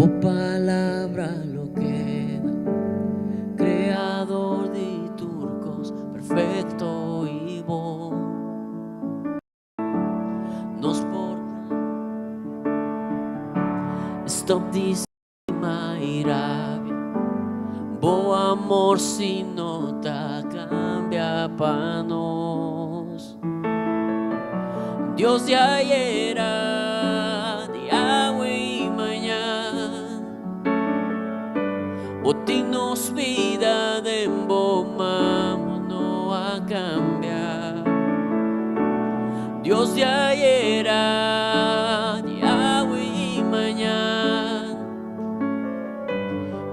Bo palabra lo keda. Kreador di tur kos, perfekto i bon. Nos por Stop di stima i rabia. Bo amor si no ta cambia pa nos. Dios di ayera, di awe i mañan. Bo tin nos bida den bo man, bo no a cambia. Dios di ayera, di awe i mañan.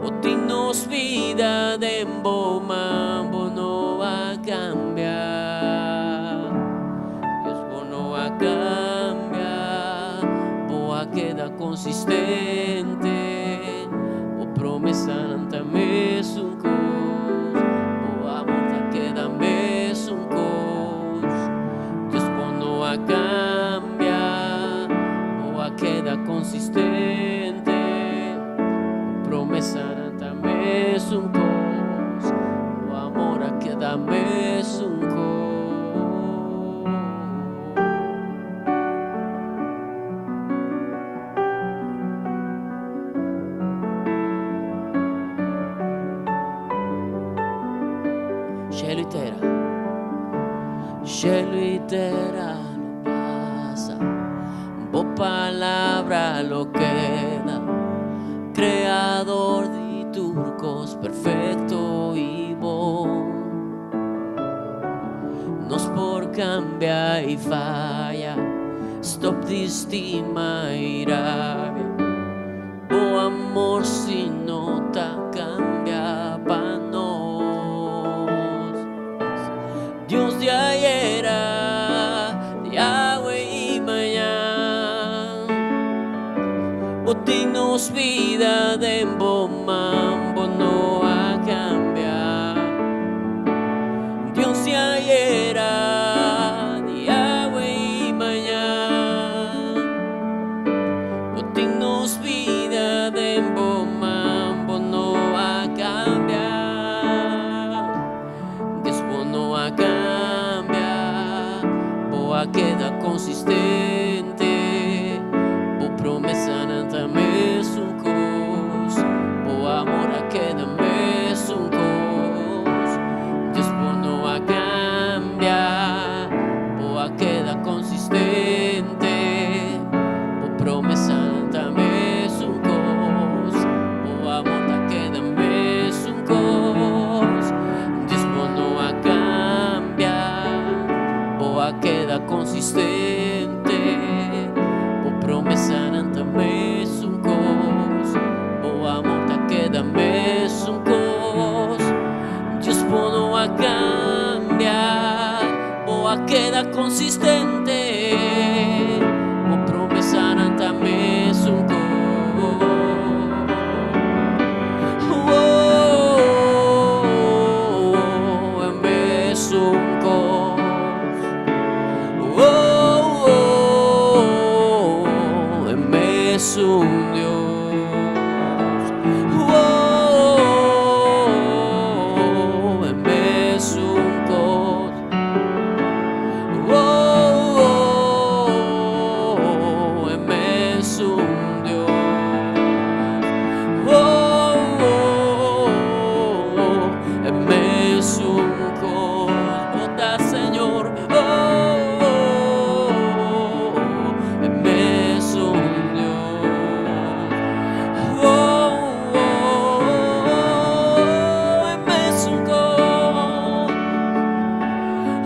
Bo tin nos bida den bo man, bo no a cambia. Dios, bo no a cambia, bo a keda consistente. Bo promesanan ta mesun cos, bo amor ta keda mesun cos. Dios, bo no a cambia, bo a keda consistente. Bo promesanan ta mesun cos, bo amor a keda mesun cos. Shelu i tera, shelu i tera lo pasa, bo palabra lo keda. Kreador di tur kos, perfekto i bon. Nos por kambia i faya, stop di stima i rabia. Bo amor si no ta kambia pa nos. Dios di ayera, di awe i mañan. Bo tin nos bida den bo man, bo no a kambia. Dios di ayera, di awe i mañan. Bo tin nos bida den bo man, bo no a kambia. Dios, bo no a kambia, bo a keda konsistente. Bo promesanan ta mesun kos, bo amor a keda mesun kos. Dios, bo no a kambia, bo a keda konsistente. Bo promesanan ta mesun kos, bo amor ta keda mesun kos. Dios, bo no a kambia, bo a keda konsistente. Bo promesanan ta mesun kos, bo amor ta keda mesun kos. Dios, bo no a kambia, bo a keda konsistente. Bo promesanan ta mesun kos. Oh, e mesun kos. Oh, oh, e mesun Dios. Oh, e mesun kos. Oh, oh, e mesun Dios. Oh, oh, e mesun kos. Bo ta Señor. Oh, oh, e mesun Dios. Oh, oh, e mesun kos.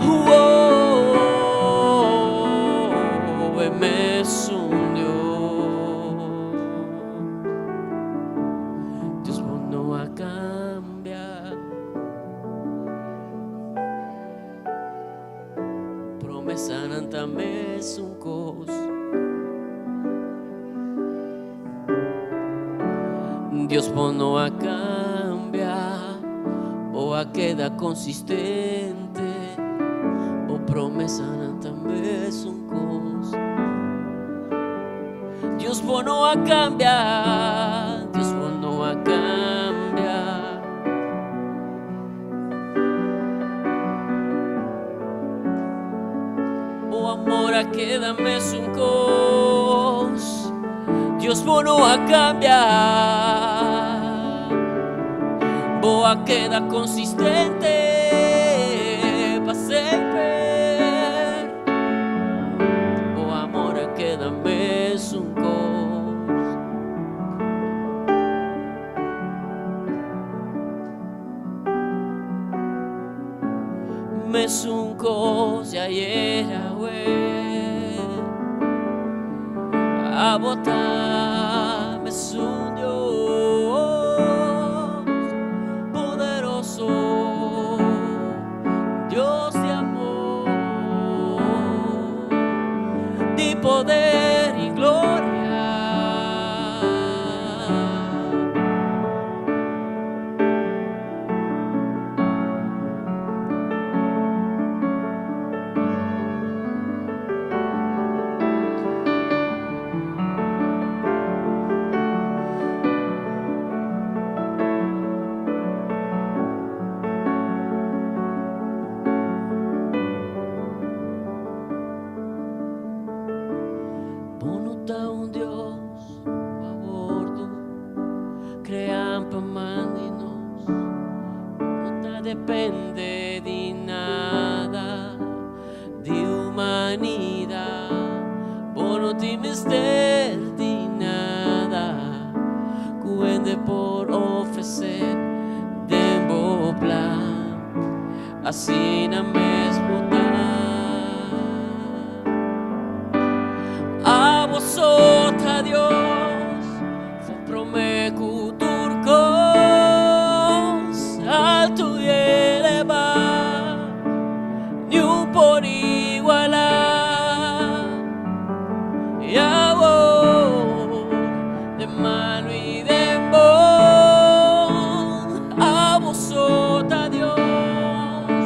Oh, e mesun Dios. Dios, bo no a kambia. Promesanan ta mesun kos. Dios, bo no a kambia, bo a keda konsistente. Bo promesanan ta mesun kos. Dios, bo no a kambia. amor a keda mesun kos. Dios bo no a kambia. Bo a keda konsistente pa semper. Bo amor a keda mesun kos. Mesun kos di ayer awe. Abo ta mesun Dios poderoso, Dios di amor, di poder y gloria. Bo no ta un Dios ku a wordu kreá pa man di nos. Bo no ta depende di nada di humanidad. Bo no tin mester di nada ku hende por ofresé den bo plan. Asina mes bo ta. Abo so ta Dios, for promé ku tur kos, altu i elebá, niun por igualá. I awor, den malu i den bon, abo so ta Dios,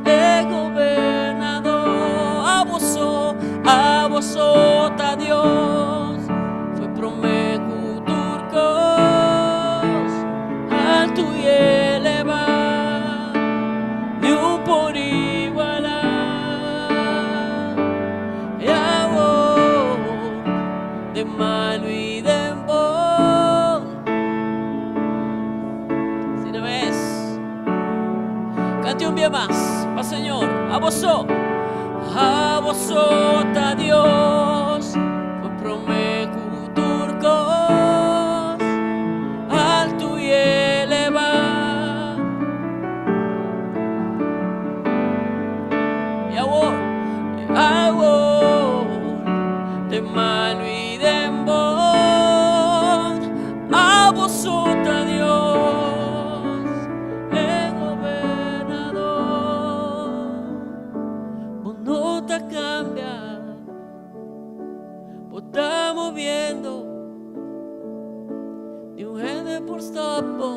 e gobernador. Abo so, abo so ta Dios, foi promé ku tur kos, altu i elebá, niun por igualá. I awor, den malu i den bon. Asina mes. Kante un bia mas pa Señor. Abo so, abo so ta Dios, for promé ku tur kos, altu i elebá. I awor, i awor, den malu i den bon, abo so ta Dios, e gobernador. Bo no ta kambia, bo ta moviendo, niun hende por stòp bo,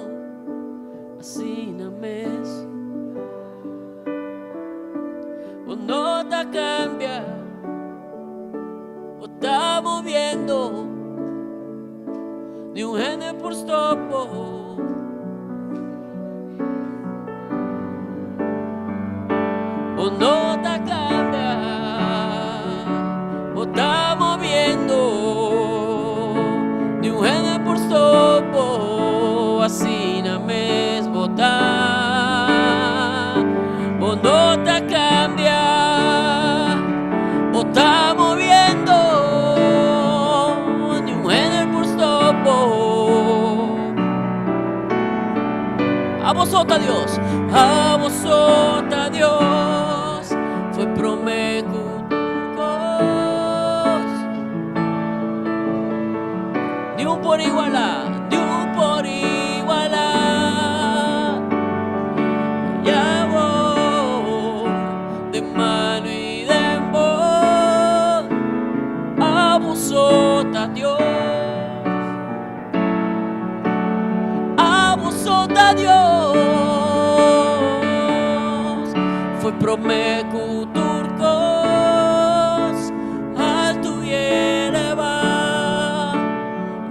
asina mes. Bo no ta kambia, bo ta moviendo, niun hende por stòp bo. Bo no ta kambia, bo ta moviendo, niun hende por stòp bo, asina mes bo ta. Bo no ta kambia, bo ta moviendo, niun hende por stòp bo. Abo so ta Dios, abo so ta Dios, foi promé ku tur kos. Niun por igualá, niun por igualá. I awor, den malu i den bon, abo so ta Dios. Abo so ta Dios, foi promé ku tur kos, altu i elebá,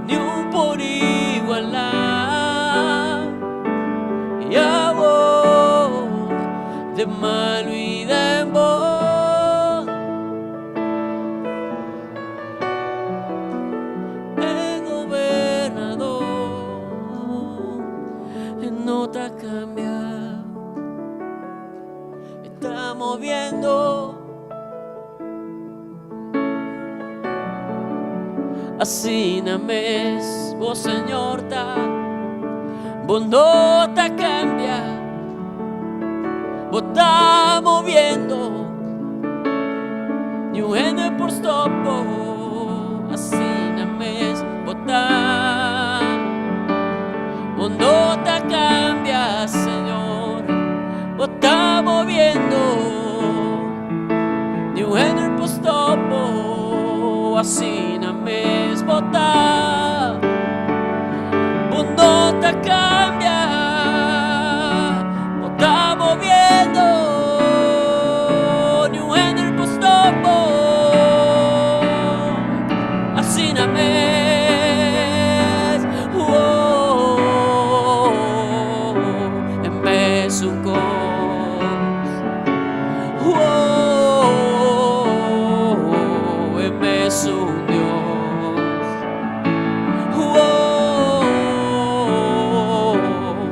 niun por igualá. I awor, den malu i den bon. E no ta cambia. E ta moviendo. Asina mes, bo Señor ta, bo no ta cambia. Bo ta moviendo. Ni un hende por stop bo. Asina mes bo ta. Bo no ta cambia, Señor. Bo ta moviendo. Ni un hende por stop bo. Asina mes bo ta. Bo no ta cambia. Bo ta moviendo. Ni un hende por stop bo. Asina mes. Oh, e mesun cos. Oh, e mesun Dios. Oh,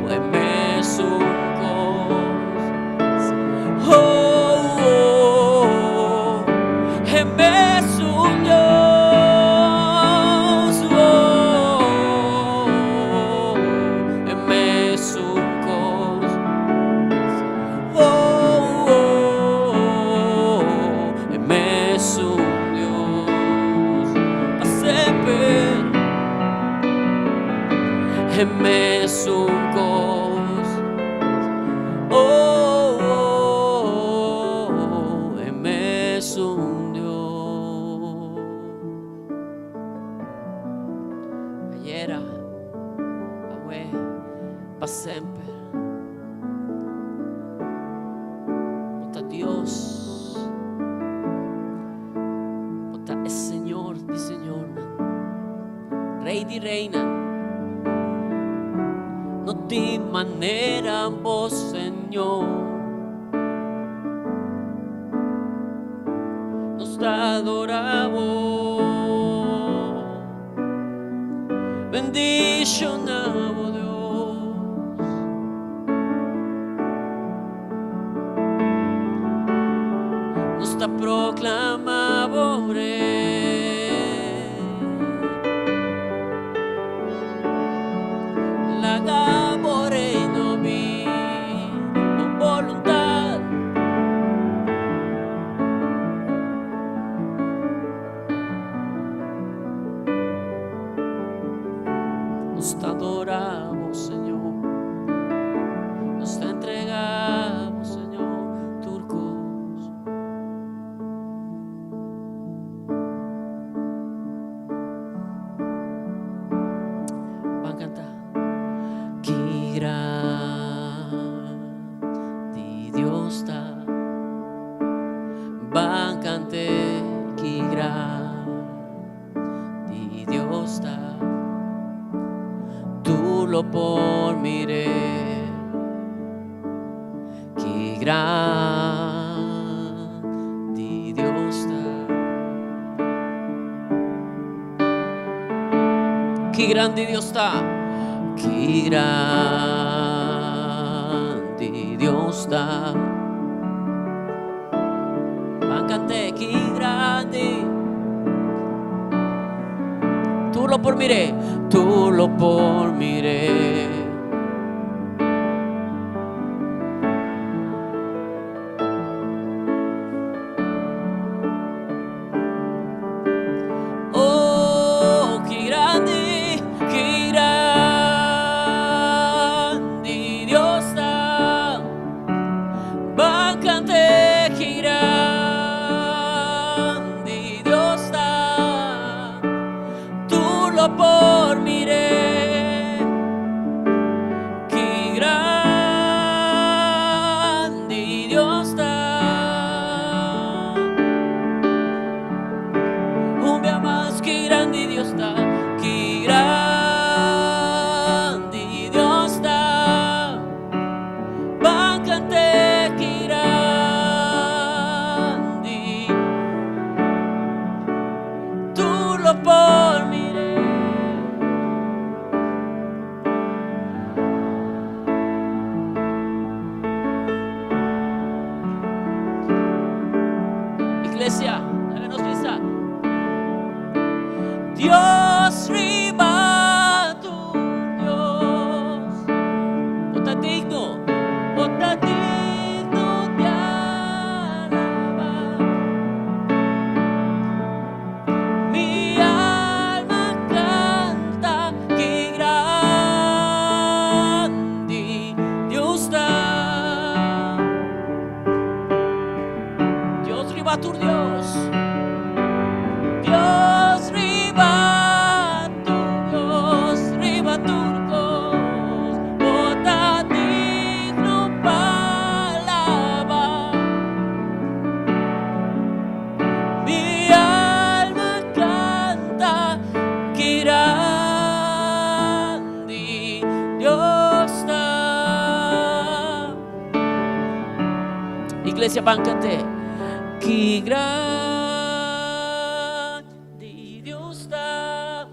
e mesun cos. Oh, e mesun Dios. Oh, e mesun cos. Oh, e mesun Dios. Pa semper. E mesun cos. Oh, e mesun Dios. Ayera, awe, pa semper. Bo ta Dios. Bo ta e Señor di señornan. Rey di reynan. No tin manera bo, Señor. Nos ta adora bo. Bendiciona bo, Dios. Nos ta proclama bo Rey. Laga bo reino bin, bo voluntad. Nos ta adora bo, Señor. Nos ta entrega bo, Señor, tur cos. Ban canta. Ki grandi Dios ta. Ban cant'e ki grandi Dios ta. Tur lo por mir'e. Ki grandi Dios ta. Ki grandi Dios ta. Ki grandi Dios ta. Ban cant'e, ki grandi. Tur lo por mir'e, tur lo por mir'e. Oh, ki grandi, ki grandi Dios ta. Ban cant'e, ki grandi Dios ta. Tur lo por mir'e. Iglesia, laga nos bisa. Dios riba tur Dios. Bo ta digno, bo ta digno di alaba. Mi alma canta ki grandi Dios ta. Dios riba tur Dios. Dios riba tur Dios, riba tur cos. Bo ta digno pa alaba. Mi alma canta ki grandi Dios ta. Iglesia ban cant'é. Ki grandi Dios ta.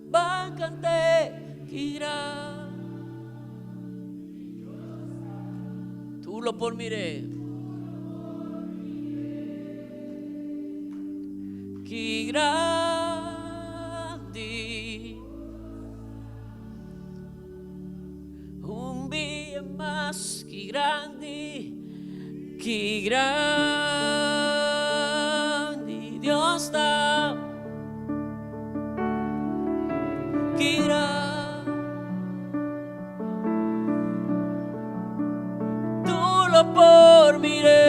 Ban cant'é ki grandi. Tur lo por mir'é. Ki grandi. Un bia mas ki grandi, ki grandi Dios ta. Ki grandi. Tur lo por mir'é.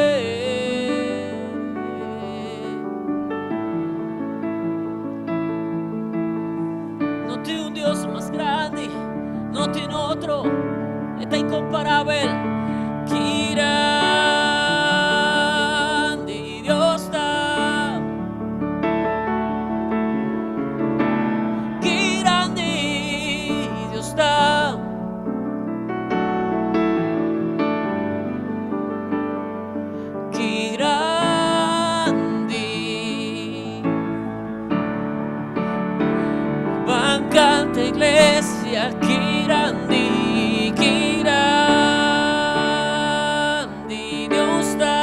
No tin un Dios mas grandi, no tin otro, e ta incomparabel. Ki grandi Dios ta. Ki grandi Dios ta. Ki grandi. Ban canta iglesia, ki grandi, ki grandi Dios ta.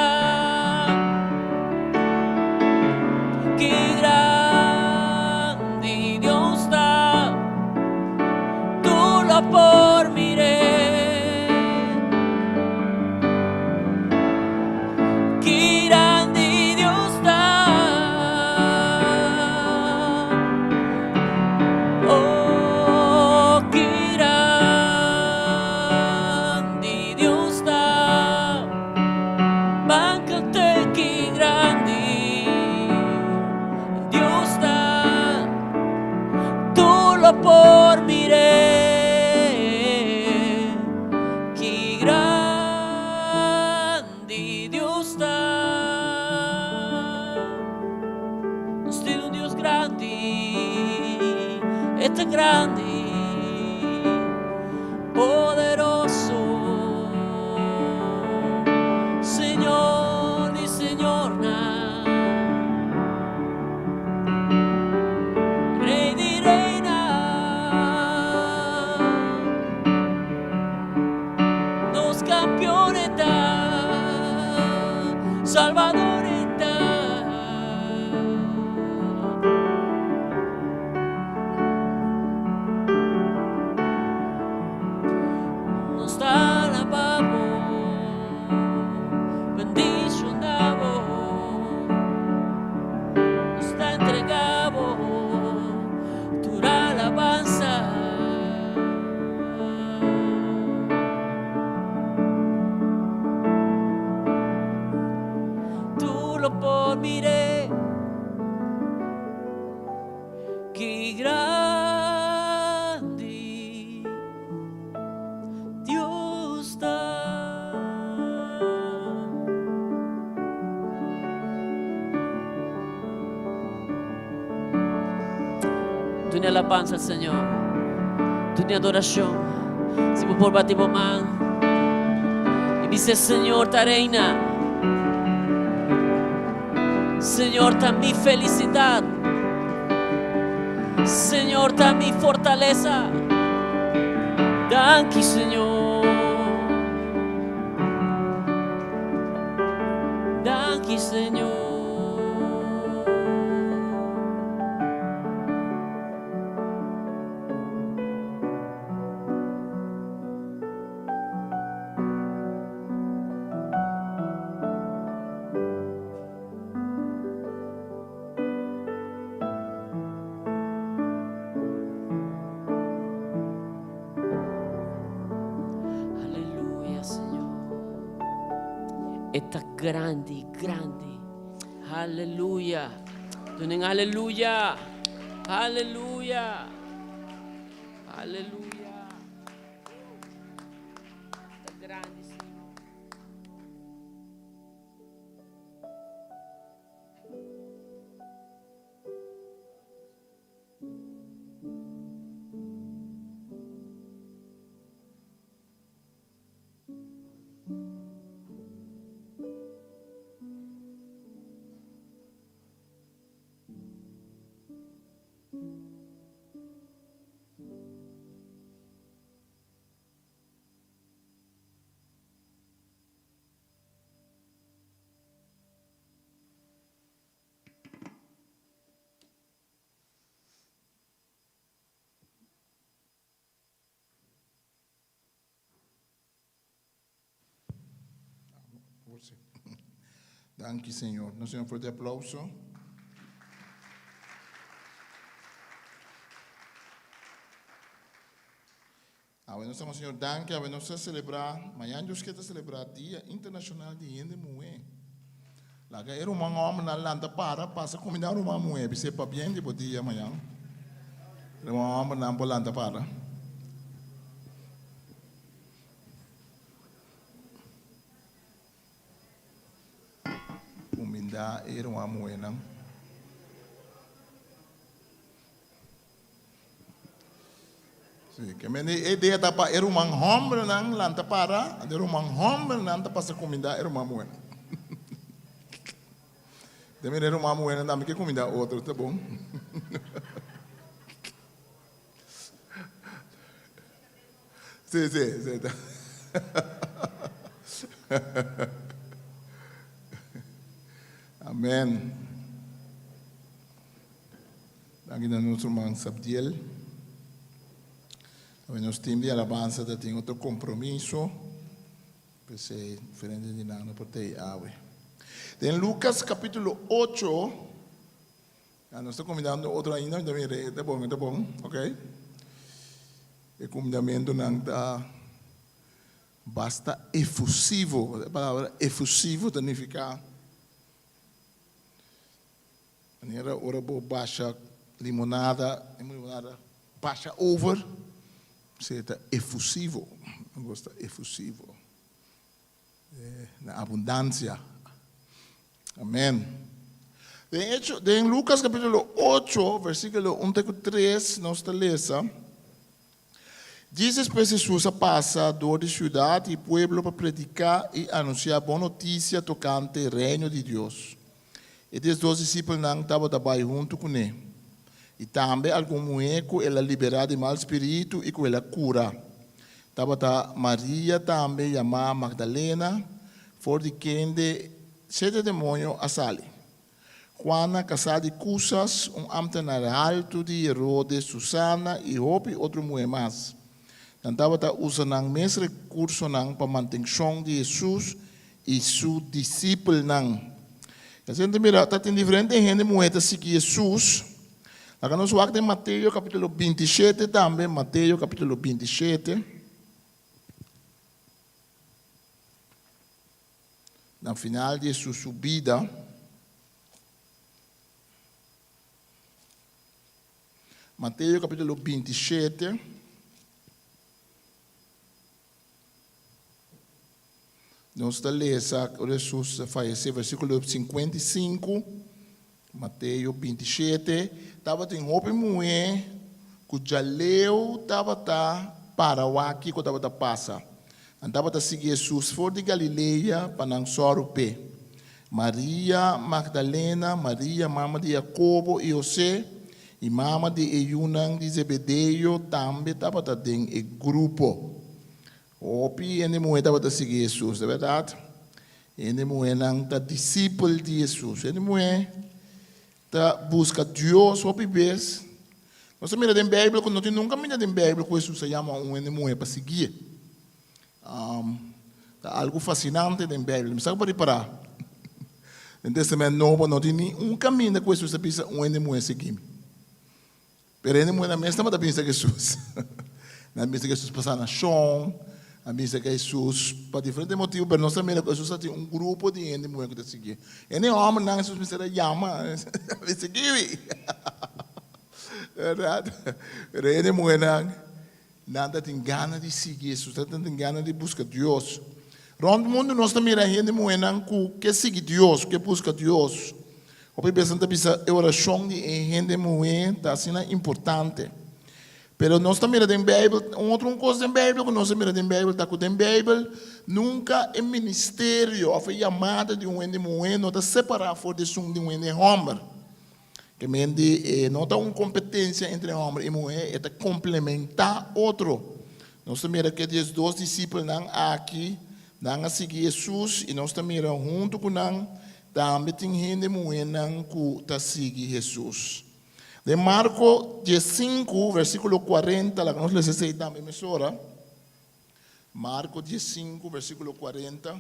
Ki grandi Dios ta. Tur lo por mir'é. Ki grandi Dios ta. Oh, ki grandi Dios ta. Ban cant'é ki grandi Dios ta. Tur lo por mir'é. Ki grandi. Di Dios ta. Nos tin un Dios grandi, e ta grandi, poderoso, Señor di señornan, Rey di reynan. Nos campeon e ta, Salvador e ta. Nos ta alaba bo, bendiciona bo, nos ta entrega bo tur alabanza. Tur lo por mir'é ki grandi Dios ta. Duna alabansa al Señor. Duna adoracion. Si bo por bati bo man y bisa Señor ta reina. Señor ta mi felicidad. Señor ta mi fortaleza. Danki Señor. Danki Señor. E ta grandi, grandi. Haleluya. Dunen aleluya. Haleluya. Haleluya. Ta grandi, Señor. Danki Señor. Nos un fuerte aplauso. Awe nos damos Señor danki, awe nos ta celebra, mañana Dios kier ta celebra Dia Internacional di Hende Muhe. Laga e ruman hombernan lanta para pasa cuminda ruman muhe, bis'é pabien di bo dia mañana. Ruman hombernan por lanta para. Cuminda e ruman muhenan. Sí, ke men e idea ta pa e ruman hòmbernan lanta para, anto e ruman hòmbernan ta pasa kumindá e ruman muhénan. Den mira e ruman muhénan tambe ke kumindá otro, ta bon. Sí, sí, sí. Amén. Danki na nos ruman Sabdiel. Tambe nos team di alabansa ta tin otro compromiso. P'esei diferente di nan no por ta ei awe. Den Lucas capítulo ocho, ya nos ta comindando otro ainda, mi ta mira e ta bon, e ta bon, ok. E cumindamentonan ta basta efusivo. E palabra efusivo ta nifica Manera ora bo basha limonada, e limonada basha over, esei ta efusivo. Mi gusta efusivo. Na abundansia. Amen. Den Hecho, den Lucas capítulo 8, versículo 1 te ku 3, nos ta lesa, Djis despues Hesus a pasa dor di siudat i pueblo pa prediká i anunsiá bon notisia tokante Reino di Dios. E diesdos disipelnan tabata bai huntu kuné, i tambe algun muhé ku el a liberá di mal spiritu i ku el a kura. Tabata Maria tambe yamá Magdalena, for di kende shete demoño a sali. Juana, kasá di Cusas, un ámtenar haltu di Herodes, Susana i hopi otro muhé mas. Nan tabata usa nan mes rekursonan pa mantenshon di Hesus i su disipelnan. Asina ta mira, ta tin diferente hende muhé ta sigui Hesus. Laga nos wak den Mateo kapítulo 27 tambe, Mateo kapítulo 27. Na final di Hesus su bida, Mateo capítulo 27, nos ta lesa ora Hesus a fayesé, versículo 55, Mateo 27, tabatin hopi muhé ku djaleu tabata para wak kiko tabata pasa. Nan tabata sigui Hesus for di Galilea pa nan sòru p'e. Maria Magdalena, Maria mama di Jakobo i José, i mama di e yunan di Zebedeo tambe tabata den e grupo. Hopi hende muhé tabata sigui Hesus, ta bèrdat? Hende muhénan ta disipel di Hesus. Hende muhé ta buska Dios hopi bes. Nos ta mira den Beibel ku no tin nunka mira den Beibel ku Hesus a yama un hende muhé pa siguié. Ta algu fasinante den Beibel. Mi sa ku bo ripará. Den Testament Nobo no tin ni un kaminda ku Hesus a bisa un hende muhé sigui mi. Pero hende muhé nan mes tabata bisa Jesus. Nan bisa Jesus pa sanashon. A bisa ku Hesus pa diferente motibu, pero nos ta mira ku Hesus a tin un grupo di hende muhé ku ta siguié. Hende hòmbernan Hesus mester a yama, a bisa sigui mi. Bèrdat? Pero hende muhénan, nan ta tin gana di sigui Hesus, nan ta tin gana di buska Dios. Rònt mundu nos ta mira hende muhénan ku ke sigui Dios, ke buska Dios. Hopi bes nan ta bisa e orashon di e hende muhé ta asina importante. Pero nos ta mira den Bijbel, un otro un kos den Bijbel ku nos ta mira den Bijbel ta ku den Bijbel nunka e ministerio òf e yamada di un hende muhé no ta separá for di esun di un hende hòmber. Ke men di e no ta un kompetensia entre hòmber i muhé, e ta komplementá otro. Nos ta mira ku e diesdos disipelnan aki, nan a sigui Hesus i nos ta mira huntu ku nan tambe tin hende muhénan ku ta sigui Hesus. Den Marko diesinku, versíkulo kuarenta, laga nos lesa esei tambe mesora. Marko diesinku, versíkulo kuarenta.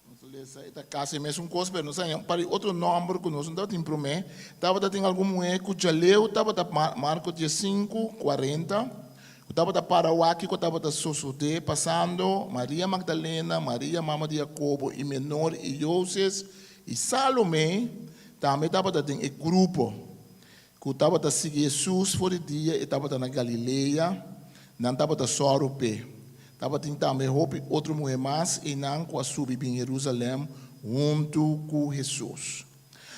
Nos ta lesa, e ta kasi e mesun kos, pero nos haña un par di otro nòmber ku nos no tabatin promé. Tabata tin algun muhé ku djaleu tabata, Marko diesinku, kuarenta, ku tabata para wak kiko tabata sosodé pasando, Maria Magdalena, Maria mama di Jakobo i Menor i Yoses i Salomé tambe tabata den e grupo ku tabata sigui Hesus for di dia e tabata na Galilea, nan tabata sòru p'e. Tabatin tambe hopi otro muhé mas einan ku a subi bin Herusalèm huntu ku Hesus.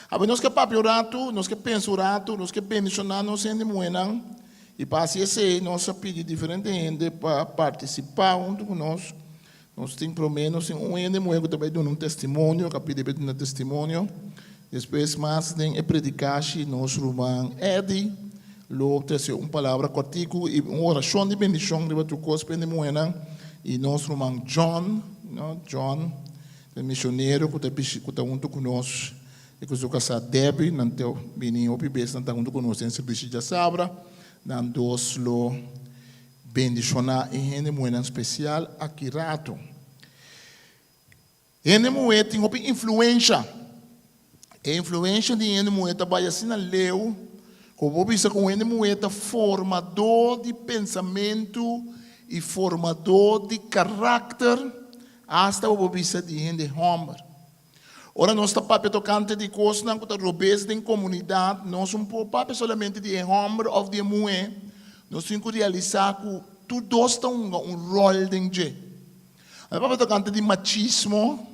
Awe nos ke papia un ratu, nos ke pensa un ratu, nos ke bendishoná nos hende muhénan, i pa hasi esei nos a pidi diferente hende pa partisipá huntu ku nos. Nos tin promé nos tin un hende muhé ku ta bai duna un testimonio, ku a pidi pa e duna testimonio. Despues mas den e predikashi nos ruman Eddie lo trese un palabra kòrtiku i un orashon di bendishon riba tur kos pa hende muhénan. I nos ruman John, no, John ta e misionero ku ta bishi ku ta huntu ku nos i ku su kasá Debbie, nan ta bini hopi bes nan ta huntu ku nos den sirbishi djasabra. Nan dos lo Bendishoná e hende muhénan spesial aki rato. Hende muhé tin hopi influensha. E influensha di hende muhé ta bai asina leu ku bo bisa ku un hende muhé ta formadó di pensamentu i formadó di karakter, asta bo por bisa di hende hòmber. Ora nos ta papia tokante di kosnan ku ta robes den komunidat, nos un por papia solamente di e hòmber òf di e muhé, nos tin ku realisá ku tur dos ta hunga un ròl den dje. Nos papia tokante di machismo,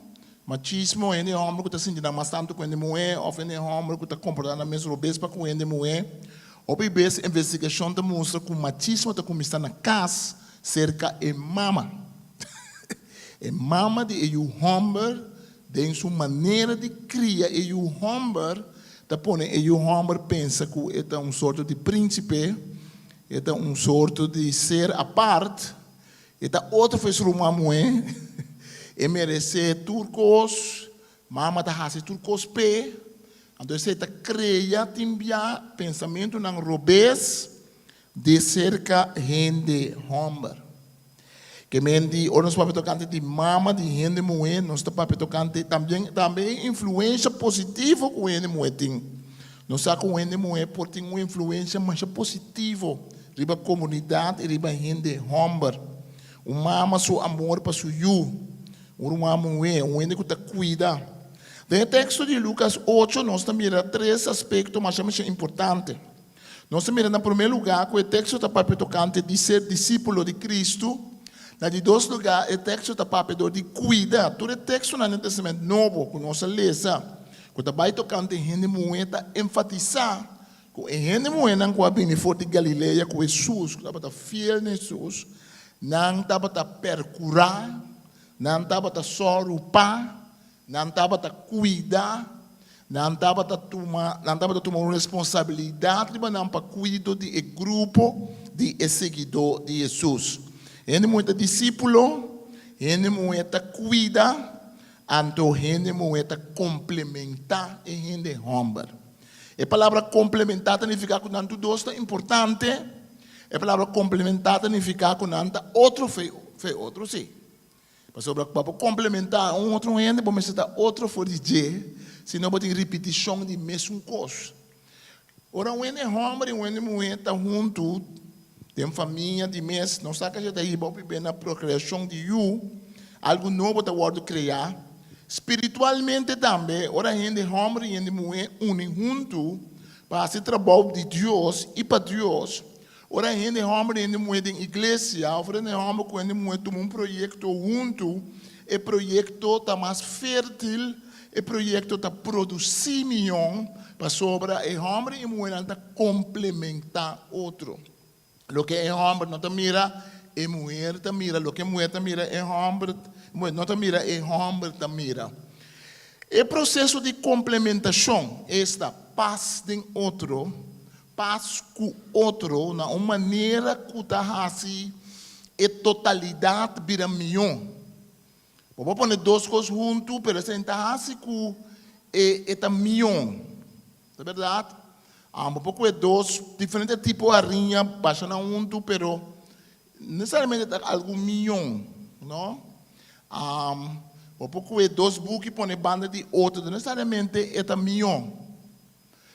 machismo, hende hòmber ku ta sinti nan mas tantu ku hende muhé òf hende hòmber ku ta komportá nan mes robes pa ku hende muhé. Hopi bes investigashon ta mustra ku machismo ta kuminsá na kas serka e mama. E mama di e yu hòmber den su manera di kria e yu hòmber ta pone e yu hòmber pensa ku e ta un sorto di prínsipe, e ta un sorto di ser apart, e ta otro for su ruman muhé, e meresé tur kos, mama ta hasi tur kos p'e. Anto esei ta krea tin bia pensamentunan robes di serka hende hòmber. Ke men di ora nos papia tokante di mama di hende muhé, nos ta papia tokante tambien tambe e influensha positivo ku hende muhé tin. Nos sa ku hende muhé por tin un influensha masha positivo riba komunidat i riba hende hòmber. Un mama su amor pa su yu, un ruman muhé, un hende ku ta kuida. Den e teksto di Lukas ocho nos ta mira tres aspekto masha masha importante. Nos ta mira na promé lugá ku e teksto ta papia tokante di ser disípulo di Kristu. Na di dos lugá, e teksto ta papia dor di kuida. Tur e tekstonan den Tèstamènt Nobo ku nos a lesa ku ta bai tokante hende muhé ta enfatisá ku e hende muhénan ku a bini for di Galilea ku Hesus, ku tabata fiel na Hesus, nan tabata perkurá, nan tabata sòru pa. Nan tabata kuida, nan tabata tuma, nan tabata tuma un responsabilidat riba nan pa kuido di e grupo di e seguidó di Hesus. Hende muhé ta disípulo, hende muhé ta kuida, anto hende muhé ta komplementá e hende hòmber. E palabra komplementá ta nifiká ku nan tur dos ta importante, e palabra komplementá ta nifiká ku nan ta otro fe otro, sí. Pasobra pa bo komplementá un otro hende bo mester ta otro for di dje, si no bo tin ripitishon di mesun kos. Ora un hende hòmber i un hende muhé ta huntu den famia di mes, nos sa ke ta hiba hopi ben na prokreashon di yu, algu nobo ta wòrdu kreá. Spiritualmente tambe, ora hende hòmber i hende muhé uni huntu pa hasi trabou di Dios i pa Dios, Ora hende hòmber i hende muhé den iglesia òf ora hende hòmber ku hende muhé tuma un proyekto huntu, e proyekto ta mas fértil, e proyekto ta produsí mion pasobra e hòmber i e muhénan ta komplementá otro. Loke e hòmber no ta mira, e muher ta mira, loke e muher ta mira, e hòmber no ta mira, e hòmber ta mira. E proseso di komplementashon, esta, pas den otro, Pas ku otro na un manera ku ta hasi e totalidat bira mihó. Bo por pone dos kos huntu, pero esei no ta hasi ku e ta mihó. Ta bèrdat? Bo por kohe dos diferente tipo hariña basha nan huntu, pero nesesariamente ta algu mihó, no? Bo por kohe dos buki pone banda di otro, no nesesariamente e ta mihó.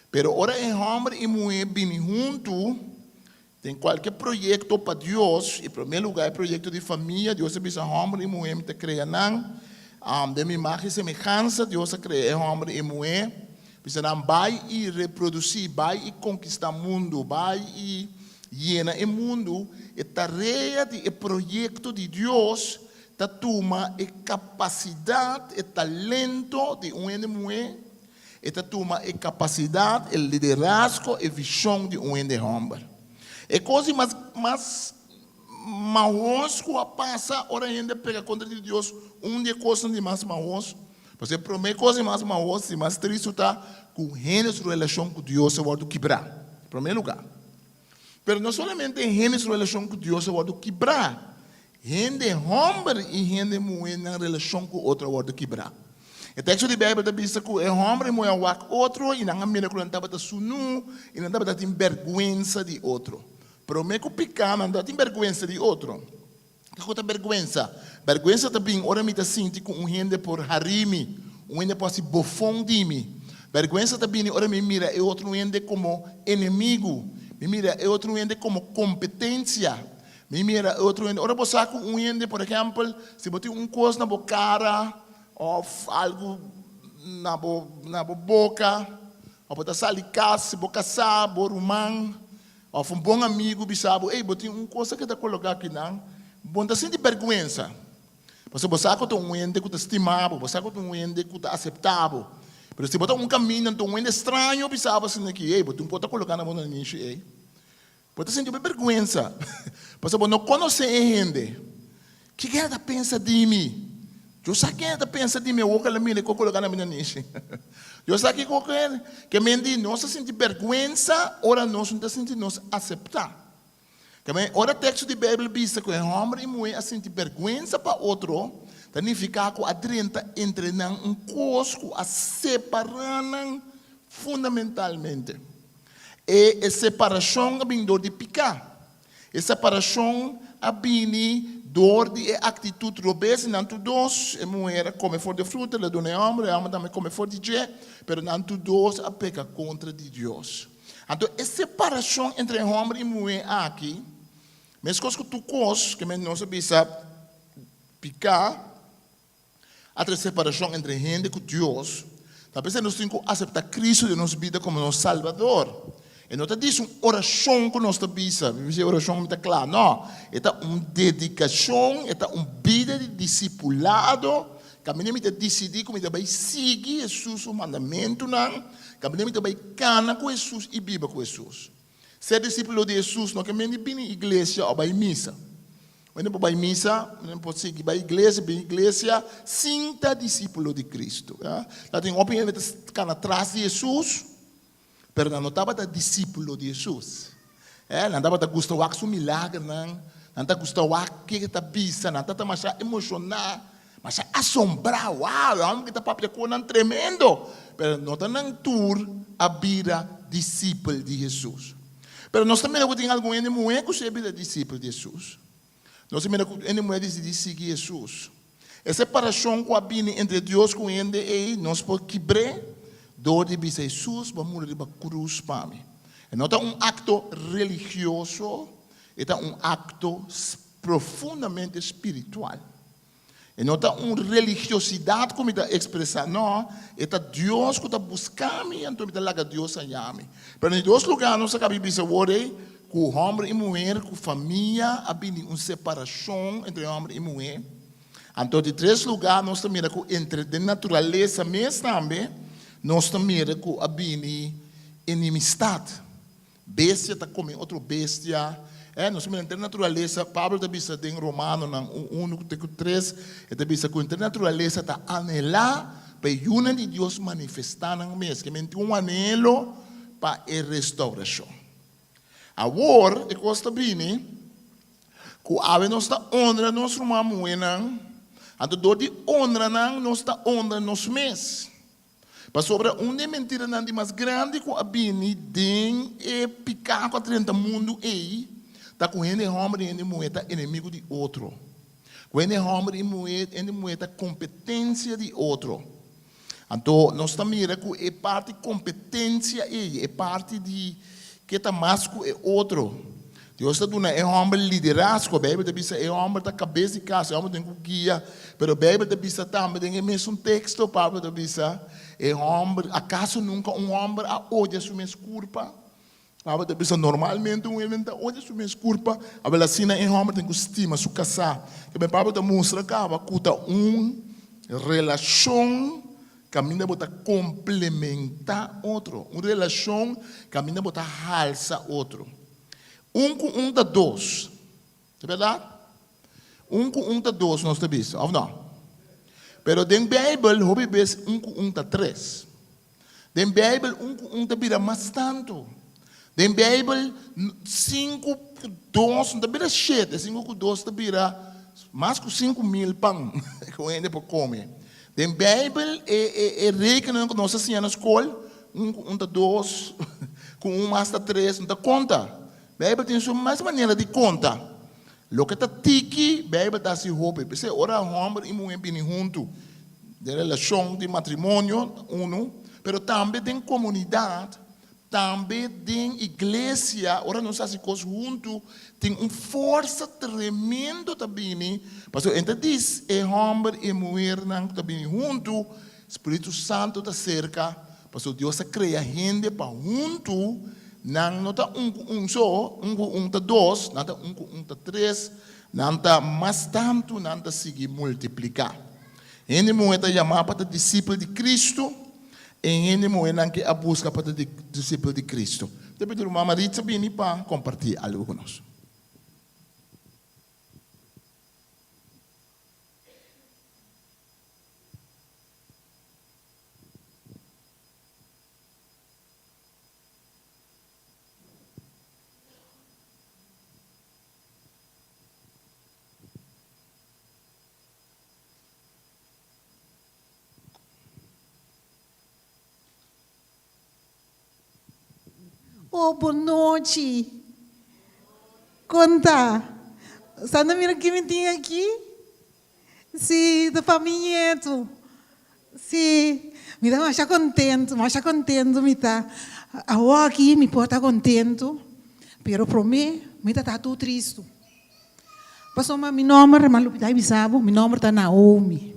Pero ora e hòmber i muhé bini huntu den kualke proyekto pa Dios, i promé lugá e proyekto di famia, Dios a bisa hòmber i muhé mi ta krea nan den mi imágen i semehansa, Dios a krea e hòmber i e muhé, bisa nan bai i reprodusí, bai i konkistá mundu, bai i yena e mundu, e tarea di e proyekto di Dios ta tuma e kapasidat, e talento di un hende muhé, E ta tuma e kapasidat, e liderazgo, e vishon di un hende hòmber. E kos di mas mas mahos ku a pasa ora hende pega kontra di Dios, un di e kosnan di mas mahos, pasobra e promé kos di mas mahos, di mas tristu ta ku hende su relashon ku Dios a wòrdu kibrá, promé lugá. Pero no solamente hende su relashon ku Dios a wòrdu kibrá, hende hòmber i hende muhé nan relashon ku otro a wòrdu kibrá. E teksto di Beibel ta bisa ku e hòmber i muhé a wak otro i nan a mira ku nan tabata sunú i nan tabata tin bèrgwensa di otro. Promé ku piká nan tabata tin bèrgwensa di otro. Kiko ta bèrgwensa? Bèrgwensa ta bin ora mi ta sinti ku un hende por hari mi, un hende por hasi bofon di mi. Bèrgwensa ta bini ora mi mira e otro hende komo enemigu, mi mira e otro hende komo kompetensia, mi mira e otro hende. Ora bo sa ku un hende, por ehèmpel, si bo tin un kos na bo kara òf algu na bo na bo boka, òf bo ta sali kas, si bo kasá, bo ruman, Of un bon amigu bisa bo, Ey, bo tin un cosa ke ta coloca akinan, bo no ta sinti berguensa. Pasobra bo sa cu ta un hende cu ta stima bo, bo sa cu ta un hende cu ta acepta bo. Pero si bo ta un caminda, anto un hende straño bisa bo asina aki, Ey, bo tin un cosa ta coloca na bo nanishi ey. Bo ta sinti hopi berguensa, pasobra bo no conoce e hende. Kiko hende ta pensa di mi? Yo sa ken hende ta pensa di mi awor ku el a mira kiko ku lo gana mi na nishi. Yo sa kiko ku hende ke men di nos ta sinti bèrgwensa ora nos no ta sinti nos aseptá. Ke men ora teksto di Beibel bisa ku e hòmber i muhé a sinti bèrgwensa pa otro, ta nifiká ku a drenta entre nan un kos ku a separá nan fundamentalmente. E e separashon a bin dor di piká. E separashon a bini dor di e aktitut robes di nan tur dos. E muher a kome for di e fruta, el a duna e hòmber, e hòmber tambe a kome for di dje, pero nan tur dos a peka kontra di Dios. Anto e separashon entre e hòmber i muhé aki, meskos ku tur kos, ke nos a bisa piká, A trese separashon entre hende ku Dios, ta p'esei nos tin ku aseptá Kristu den nos bida komo nos Salbador. E no ta djis un orashon ku nos ta bisa, mi bisa e orashon mi ta kla. No, e ta un dedikashon, e ta un bida di disipulado, kaminda mi ta disidí ku mi ta bai sigui Hesus su mandamentunan, kaminda mi ta bai kana ku Hesus i biba ku Hesus. Ser disípulo di Hesus no ke men di bini iglesia o bai misa. Hende por bai misa, hende por sigui bai iglesia, bini iglesia, sin ta disípulo di Cristo. Ta tin hopi hende ta kana tras di Hesus, pero nan no tabata disípulo di Hesus. Nan tabata gusta wak su milagernan, nan ta gusta wak ke e ta bisa, nan ta ta masha emoshoná, masha asombrá, wow, e hòmber ki ta papia ku nan tremendo! Pero no ta nan tur a bira disipel di Hesus. Pero nos ta mira ku tin algun hende muhé ku si a bira disipel di Hesus. Nos ta mira ku hende muhé a disidí sigui Hesus. E separashon ku a bini entre Dios ku hende ei, nos por kibr'é dor di bisa, Hesus, bo a muri riba krus pa mi. E no ta un akto religioso, e ta un akto profundamente spiritual. E no ta un religiosidat ku mi ta ekspresá, no, e ta Dios ku ta buska mi, anto mi ta laga Dios haña mi. Pero na di dos lugá nos a kaba di bisa awor ei ku hòmber i muher, ku famia a bini un separashon entre hòmber i muher. Anto di tres lugá nos ta mira ku entre den naturalesa mes tambe nos ta mira ku a bini enemistat. Bestia ta kome otro bestia. Eh, nos mira henter naturalesa, Pablo ta bisa den Romanonan un unu te ku tres, e ta bisa ku henter naturalesa ta anhelá pa e yunan di Dios manifestá nan mes, ke men tin un anhelo pa e restaurashon. Awor e kos ta bini ku awe nos ta honra nos ruman muhénan, anto dor di honra nan nos ta honra nos mes. Pasobra un di e mentiranan di mas grandi ku a bini den e piká ku a drenta mundu ei ta ku hende hòmber i hende muhé ta enemigu di otro, ku hende hòmber i muhé hende muhé ta kompetensia di otro. Anto nos ta mira ku e parti kompetensia ei, e parti di ke ta mas ku e otro, Dios ta duna e hòmber liderazgo. Beibel ta bisa e hòmber ta kabes di kas, e hòmber tin ku guia. Pero Beibel ta bisa tambe den e mesun teksto, Pablo ta bisa, e hòmber, akaso nunka un hòmber a odia su mes kurpa? Pablo ta bisa, normalmente un hende ta odia su mes kurpa, awel asina e hòmber tin ku stima su kasá. Kebien Pablo ta mustra kaba ku ta un relashon kaminda bo ta komplementá otro, un relashon kaminda bo ta halsa otro. Un ku un ta dos. Ta bèrdat? Un ku un ta dos nos ta bisa, òf no? Pero den Beibel hopi bes un ku un ta tres. Den Beibel un ku un ta bira mas tantu. Den Beibel sinku ku dos no ta bira shete, sinku ku dos ta bira mas ku 5000 pan ku hende por kome. Den Beibel e e e rekenan ku nos a siña na skol, un ku un ta dos, ku un mas ta tres, no ta konta. Beibel tin su mes manera di konta. Loke ta tiki, Beibel ta hasi hopi. P'esei ora hòmber i muhé bini huntu den relashon di matrimonio, unu, pero tambe den komunidat, Tambe den iglesia, ora nos hasi kos huntu, tin un forsa tremendo ta bini, pasobra e ta dis e hòmber i e muhernan ku ta bini huntu, Spiritu Santu ta serka, pasobra Dios a krea hende pa huntu, nan no ta un ku un so, un ku un ta dos, nan ta un ku un ta tres, nan ta mas tantu, nan ta sigui multipliká. Hende muhé ta yamá pa ta disipel di Kristu. E hende muhénan ke a buska pa ta disipel di Kristu. Ta pidi ruman Maritza bini pa kompartí algu ku nos. Oh, bon nochi. Kon ta? Sa na mira ki mi tin aki? Si, ta pa mi nietu. Si, mi ta masha kontentu, masha kontentu mi ta. Awoki mi por ta kontentu, pero promé mi ta ta tur tristu. Pasobra mi nòmber, mi a lubidá bisa bo, mi nòmber ta Naomi.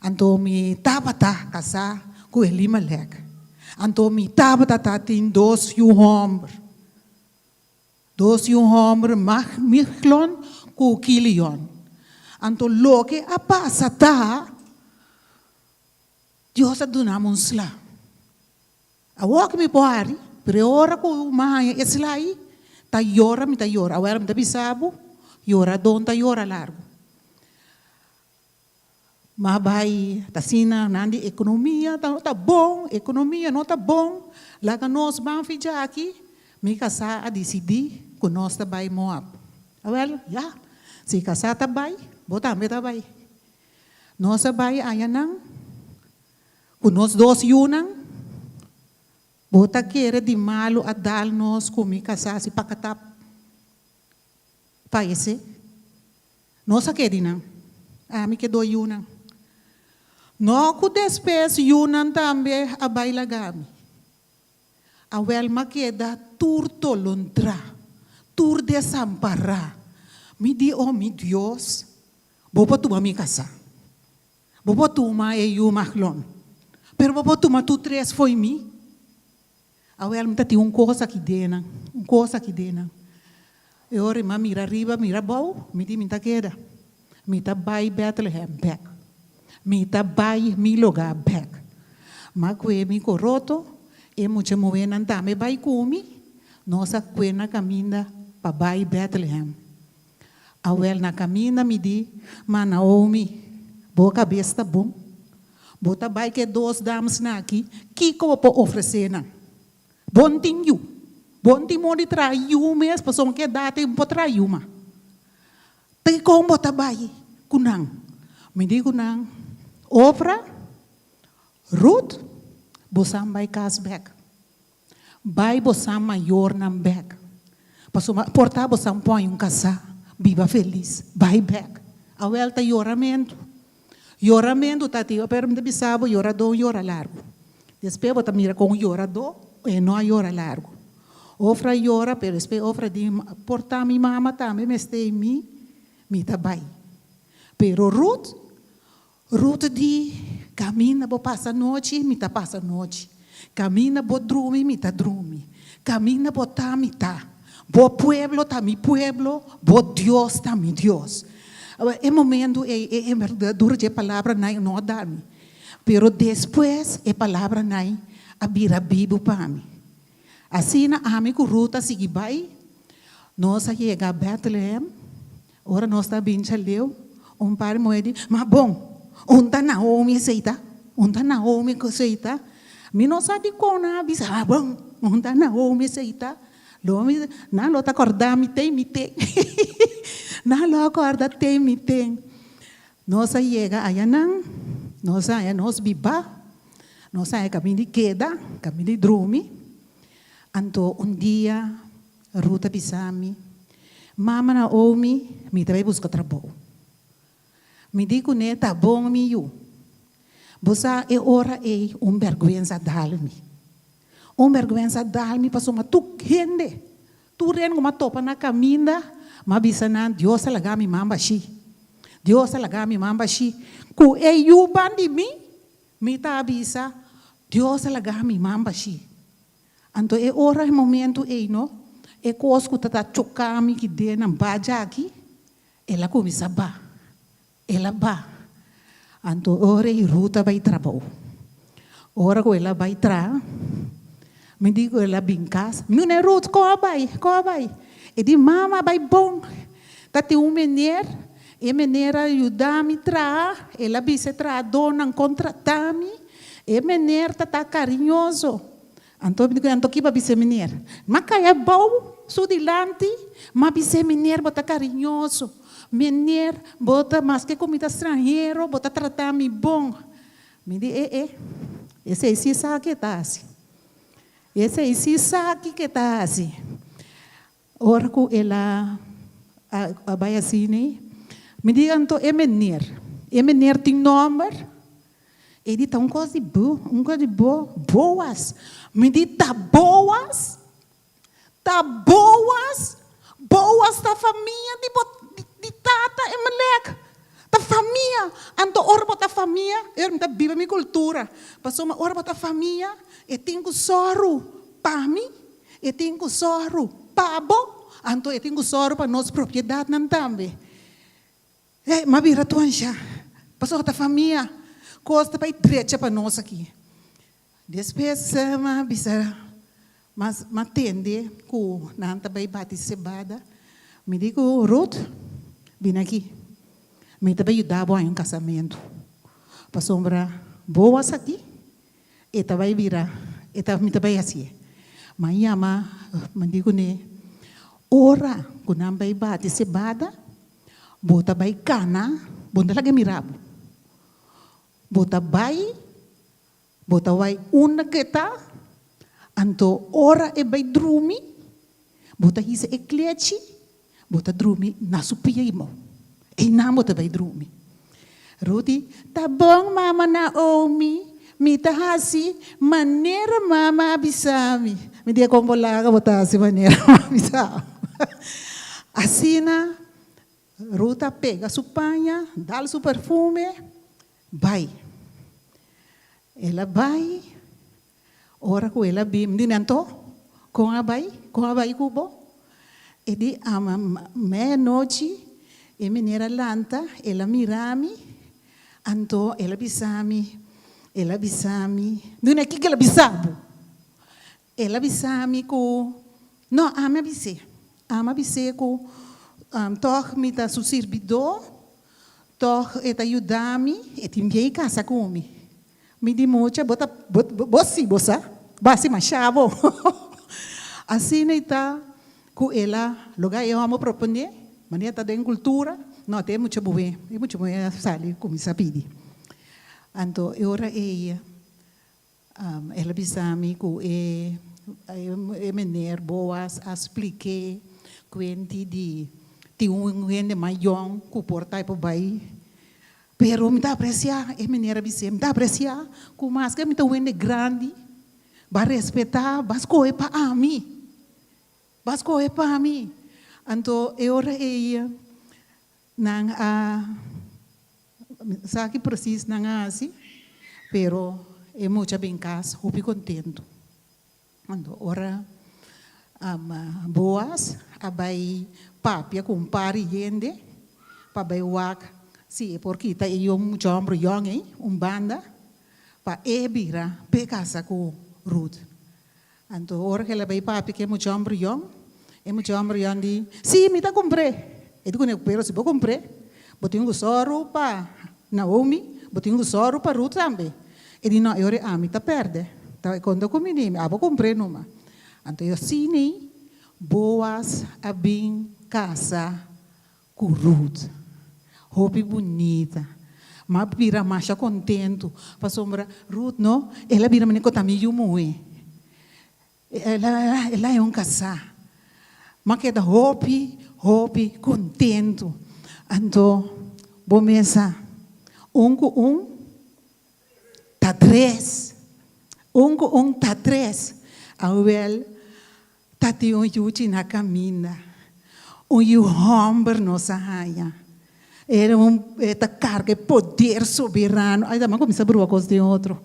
Anto mi tabata kasá ku Elimelek. Anto mi tabata ta tin dos yu hòmber. Dos yu hòmber, Mahlon ku Kilion. Anto loke a pasa ta, Dios a duna mi un sla. Awor ku mi por hari, pero e ora ku mi a haña e sla ei, ta yora mi ta yora. Awor mi ta bisa bo, yora don ta yora largu. Mi a bai ta asina nan di ekonomia ta no ta bon, ekonomia no ta bon, laga nos ban fidja aki. Mi kasá a disidí ku nos ta bai Moab. Awel, ya, si kasá ta bai, bo tambe ta bai. Nos a bai aña nan. Ku nos dos yunan, bo ta kere di malu a dal nos ku mi kasá si pakatap fayesé? Nos a kedi nan. Ami ke dos yunan. No ku despues yunan tambe a bai laga mi. Awel m'a keda tur tolondrá, tur desampará. Mi di, O mi Dios, bo por tuma mi kasá. Bo por tuma e yu Mahlon. Pero bo por tuma tur tres fo'i mi? Awel mi ta tin un kos aki den nan, un kos aki den nan. E ora mi a mira ariba, mira abou, mi di mi ta keda. Mi ta bai Bethlehem bek. Mi ta bai mi lugá bek. M'a kue mi koroto, e mucha muhénan tambe bai ku mi, nos a kue na kaminda pa bai Bethlehem. Awel na kaminda mi di, Ma Naomi, bo kabes ta bon? Bo ta bai ku e dos damsnan aki, kiko bo por ofresé nan? Bo no tin yu. Bo no tin modo di traha yu mes, pasobra ku e edat ei bo por traha yu mas. Dikon bo ta bai ku nan? Mi di ku nan, Ofra, Ruth, bosan bai kas bèk. Bai bosan mayornan bèk. Pasobra por ta bosan pon un kasá, biba felis. Bai bèk. Awel ta yoramentu. Yoramentu ta tin, pero mi ta bisa bo, yoradó yora largu. Despues bo ta mira kon yoradó e no a yora largu. Ofra yora, pero despues Ofra di, Por ta mi mama tambe mester i mi, mi ta bai. Pero Ruth, Ruth di, Kaminda bo pasa nochi, mi ta pasa nochi. Kaminda bo drumi, mi ta drumi. Kaminda bo ta, mi ta. Bo pueblo ta mi pueblo, bo Dios ta mi Dios. E momento ei, e envergadura dje palabranan no a da mi. Pero despues e palabranan a bira bibu pa mi. Asina ami ku Ruth a sigui bai. Nos a yega Bethlehem. Ora nos ta bin chaleu, un par muhé di, Ma bon, un ta Naomi esei ta? Un ta Naomi ku esei ta? Mi no sa dikon nan a bisa, Ma bon, un ta Naomi esei ta? Lo mi, nan lo ta kòrda mi ten mi ten. Nan lo a kòrda ten mi ten. Nos a yega ayanan, nos a haña nos bibá, nos a haña kaminda di keda, kaminda di drumi. Anto un dia Ruth a bisa mi, Mama Naomi, mi ta bai buska trabou. Mi di kuné, Ta bon, mi yu. Bo sa, e ora ei un bèrgwensa dal mi. Un bèrgwensa dal mi pasobra tur hende, tur hende ku mi a topa na kaminda, mi a bisa nan, Dios a laga mi man bashí. Dios a laga mi man bashí. Ku e yu ban di mi, mi ta bisa, Dios a laga mi man bashí. Anto e ora e momento ei no, e kos ku ta ta choká mi ki den nan baja aki, el a kuminsá ba. El a ba. Anto ora ei Ruth a bai trabou. Ora ku el a bai traha, mi di ku el a bin kas, mi di, Ruth, kon a bai? Kon a bai? E di, Mama, a bai bon. Ta tin un meneer, e meneer a yuda mi traha, el a bisa e trahadónan kontratá mi. E meneer ta ta kariñoso. Anto mi di ku anto ki bo a bisa e meneer? M'a kai abou su dilanti, m'a bisa e meneer bo ta kariñoso. Meneer, bo ta maske ku mi ta stranhero, bo ta trata mi bon. Mi di, e e, esei si sa ke ta hasi. Esei si sa kiko e ta hasi. Ora ku el a a bai asina, mi di anto e meneer, e meneer tin nòmber? E di ta un kos di bo, un kos di bo, Boas. Mi di ta Boas? Ta Boas? Boas ta famia di bo di tata Emelek. Ta famia. Anto ora bo ta famia, e ora mi ta biba mi kultura. Pasobra ora bo ta famia, e tin ku sòru pa mi. E tin ku sòru pa bo, anto e tin ku sòru pa nos propiedatnan tambe. Ey, m'a bira tuansha, pasobra ta famia, kos ta bai drecha pa nos aki. Despues m'a bisa, m'a tende ku nan ta bai bati sebada. Mi di ku Ruth, bini aki, mi ta bai yuda bo haña un kasamentu, pasobra Boaz aki E ta bai bira, e ta, mi ta bai hasié. M'a yama, m'a di kuné, Ora ku nan bai bati sebada, bo ta bai kana, bo no ta laga mira bo. Bo ta bai, bo ta bai unda ku e ta, anto ora e bai drumi, bo ta hisa e klechi, bo ta drumi na su pia i mou. Einan bo ta bai drumi. Ruti, Ta bon, mama Naomi, mi ta hasi manera mama a bisa mi. Mi di e kon bo laga bo ta hasi manera mama a bisa bo. Asina Rut a pega su paña, dal su perfume, bai. El a bai, ora ku el a bin, mi di, Anto, kon a bai? Kon a bai ku bo? E di, Ama meianochi e meneer a lanta, el a mira mi, anto el a bisa mi, el a bisa mi, mi di, Kiko el a bisa bo? El a bisa mi ku, no, ami a bis'é, ami a bis'é ku tòg mi ta su sirbidó, tòg e ta yuda mi, e tin bien kasa ku mi. Mi di mucha, bo ta, bo, bo si bo sa, bo hasi masha bo. Asina i ta ku el a loga e hòmber proponé, manera ta den kultura, no, ta e mucha muhé, e mucha muhé a sali kuminsá pidi. Anto e ora ei El a bisa mi ku e e meneer Boas a splik'é kuenti di tin un hende mas yòn ku por ta por bai. Pero mi ta apresiá, e meneer a bis'é, mi ta apresiá ku maske mi ta un hende grandi, bo a respetá, bo a skohe pa ami, bo a skohe pa mi. Anto e ora ei Nan a sa ki precies nan a haci, pero e mucha bin cas hopi contento. Anto ora Boaz a bay papia cu un par di hende pa bay wak si e por kita e yong mucha homber yong ey un banda pa e bira p'e casa cu Ruth. Anto ora ku el a bai papia ku e mucha hòmber yòn, e mucha hòmber yòn di, Sí, mi ta kumpr'é. E di kuné, Pero si bo kumpr'é, bo tin ku sòru pa Naomi, bo tin ku sòru pa Rut tambe. E di, No, e ora ami ta pèrdè. Ta e konta ku mi di, Abo kumpr'é numa. Anto e asina Boaz a bin kasa ku Ruth. Hopi bunita. M'a bira masha kontentu pasobra Ruth no, el a bira manera ku ta mi yu muhé. El a el a un kasá. M'a keda hopi, hopi kontentu. Anto bo mesa un ku un ta tres. Un ku un ta tres. Awel Ta tin un yuchi na kaminda. Un yu hòmber nos a haña. E un e ta karga e poder soberano. Ai, ta kuminsá brua kos den otro.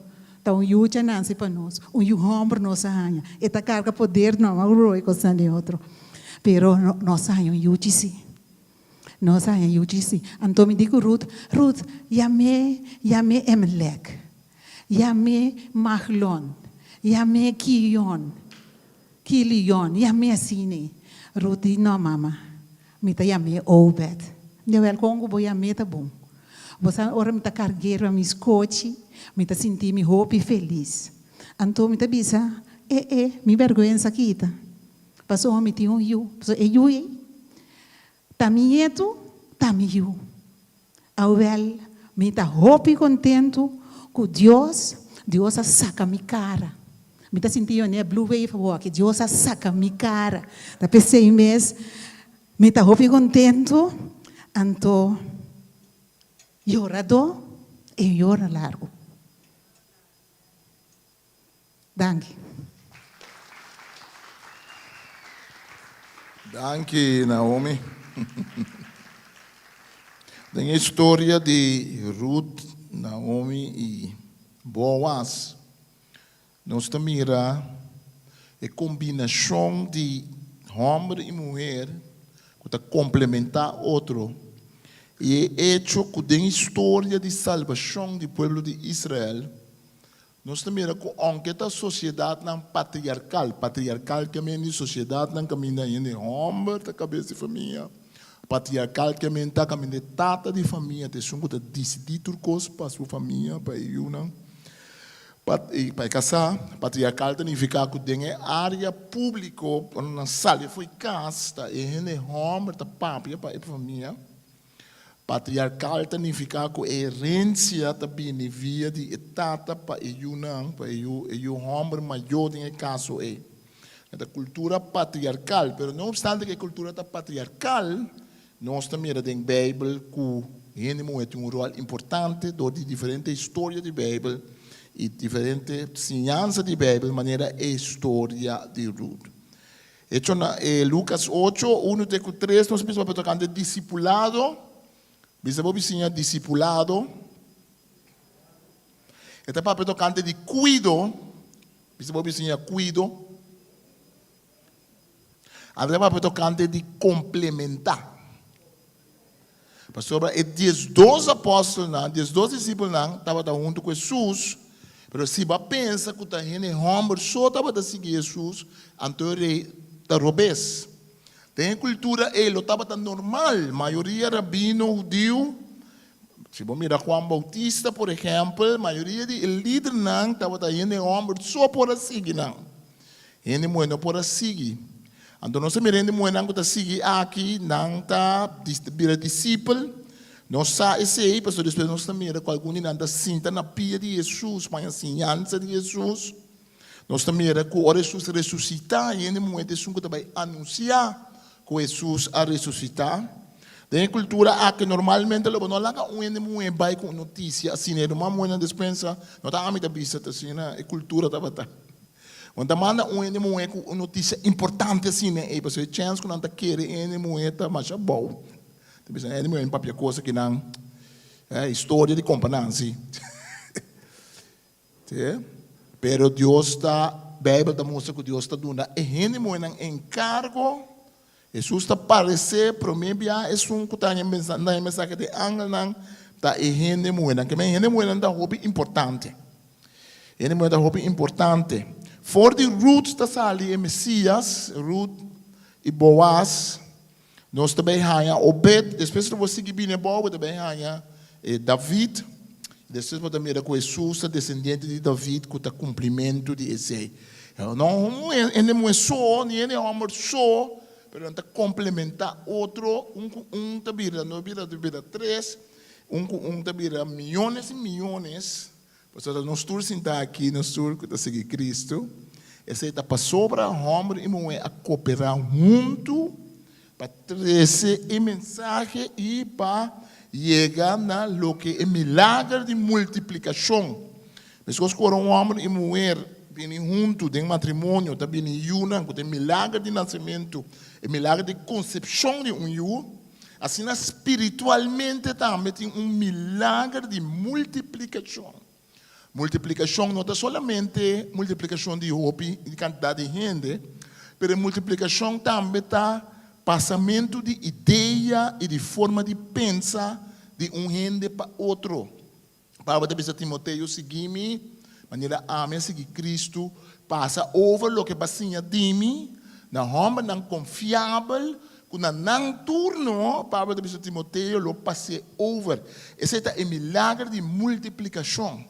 Ta un yuchi a nase pa nos. Un yu hòmber nos a haña. E ta karga poder, no, a brua e kosnan den otro. Pero nos a haña un yuchi sí. Nos a haña yuchi sí. Anto mi di ku Ruth, Ruth, yam'é, yam'é Emelèk. Yam'é Mahlon. Yam'é Kiyon. Kilion, yam'é asina. Ruth di, No, mama, mi ta yam'é Obed. Jawel, kon ku bo yam'é ta bon. Bo sa, ora mi ta karg'é riba mi skochi, mi ta sinti mi hopi felis. Anto mi ta bisa, E, e, mi bèrgwensa kita, pasobra mi tin un yu. Pasobra e yu ei ta mi ñetu, ta mi yu. Awel, mi ta hopi kontentu ku Dios, Dios a saka mi kara. Mi ta sinti yo ne blue wave awoki, Dios a saka mi kara. Ta p'esei mes mi ta hopi kontentu, anto yoradó e yora largu. Danki. Danki Naomi. Den e historia di Ruth, Naomi i Boaz, nos ta mira e kombinashon di hòmber i muher ku ta komplementá otro i e echo ku den historia di salbashon di pueblo di Israel, Nos ta mira ku ounke ta sosiedatnan patriarkal, patriarkal ke men di sosiedatnan kaminda hende hòmber ta kabes di famia, patriarkal ke men ta kaminda e tata di famia ta esun ku ta disidí tur kos pa su famia, pa e yunan, pa e kasá. Patriarkal ta nifiká ku den e área públiko, ora nan sali for e kas, ta e hende hòmber ta papia pa e famia. Patriarkal ta nifiká ku e herensia ta bini via di e tata pa e yunan, pa e yu, e yu hòmber mayó den e kaso ei. E ta kultura patriarkal, pero no opstante ku e kultura ta patriarkal, nos ta mira den Beibel ku. hende muhé tin un ròl importante dor di diferente historia di Beibel i diferente siñansa di Beibel manera e historia di Ruth. Echonan, Lucas ocho, unu te ku tres nos bisa papia tokante disipulado. Bisa bo bisiña disipulado. E ta papia tokante di kuido. Bisa bo bisiña kuido. A ta papia tokante di komplementá. Pasobra e diesdos apòstelnan, diesdos disipelnan tabata huntu ku Hesus, pero si bo a pensa ku ta hende hòmber so tabata sigui Hesus, anto e rei ta robes. Den e kultura ei lo tabata normal, mayoria rabino hudiu, si bo mira Juan Bautista por ehèmpel, mayoria di e lidernan tabata hende hòmber so por a sigui nan. Hende muhé no por a sigui. Anto nos a mira hende muhénan ku ta sigui aki, nan ta bira disipel. Nos sa esei pasobra despues nos ta mira ku algun di nan ta sinta na pia di Hesus pa haña siñansa di Hesus. Nos ta mira ku ora Hesus resusitá, hende muhé ta esun ku ta bai anunsiá ku Hesus a resusitá. Den e kultura aki normalmente lo bo no laga un hende muhé bai ku un notisia asina. E ruman muhénan despensa, no ta ami ta bisa, ta asina e kultura tabata. Bo ta manda un hende muhé ku un notisia importante asina ei, pasobra e chèns ku nan ta kere e hende muhé ta masha abou. Ta bisa e hende muhé papia kos aki nan, historia di kompa Nancy. Sí. Pero Dios ta, Beibel ta mustra ku Dios ta duna e hende muhénan enkargo. Hesus ta paresé promé bia esun ku ta haña e mensahe di e angelnan ta e hende muhénan. Ke men hende muhénan ta hopi importante. Hende muhé ta hopi importante. For di Ruth ta sali e Mesias, Ruth i Boaz. Nos ta bay haña Obed, despues lo bo sigui bini abou, bo ta bay haña David. Despues bo ta mira ku Hesus ta desendiente di David ku ta kumplimentu di esei. No hende muhé so, ni hende hòmber so, pero nan ta komplementá otro, un ku un ta bira, no bira, ta bira tres, un ku un ta bira miónes i miónes. Pasobra nos tur sintá aki, nos tur ku ta sigui Kristu, esei ta pasobra hòmber i muhé a koperá huntu pa trese e mensahe i pa yega na loke e milager di multiplikashon. Meskos ku ora un hòmber i muher bini huntu den matrimonio, ta bini yunan ku ta e milager di nasementu, e milager di konsepshon di un yu, Asina spiritualmente tambe tin un milager di multiplikashon. Multiplikashon no ta solamente multiplikashon di hopi, di kantidat di hende, pero e multiplikashon tambe ta pasamentu di idea i di forma di pensa di un hende pa otro. Pablo ta bisa Timoteo, Sigui mi, manera ami a sigui Kristu. Pasa over loke bo a siña di mi na hòmbernan konfiabel, ku na nan turno, Pablo ta bisa Timoteo, lo pas'é over. Esei ta e milager di multiplikashon.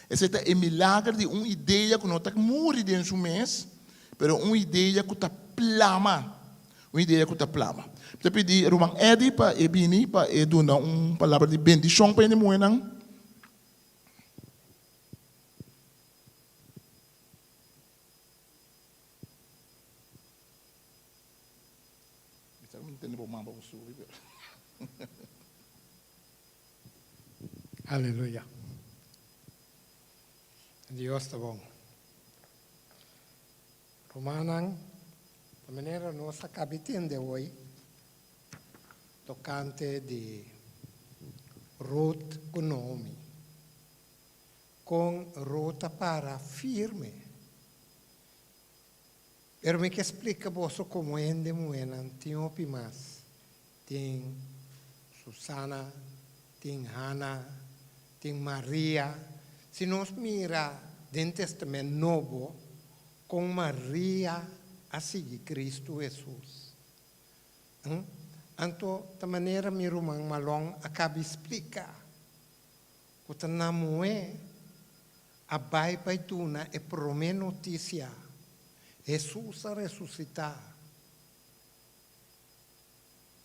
Esei ta e milager di un idea ku no ta muri den su mes, pero un idea ku ta plama. Un idea ku ta plama. Mi ta pidi ruman Eddie pa e bini pa e duna un palabra di bendishon pa hende muhénan. Mi sa ku mi tene bo man pa bo subi pero. Aleluya. Dios ta bon. Rumannan, ta manera nos a kabi tende hoy tokante di Ruth ku Naomi. Kon Ruth a para firme. Pero mi ke splika boso komo hende muhénan tin hopi mas. Tin Susana, tin Hana, tin Maria. Si nos mira den Testament Nobo, Kon Maria a sigui Kristu Hesus? Hm? Anto ta manera mi ruman Malon a kabi splika, ku ta na muhé a bai pa e duna e promé notisia, Hesus a resusitá.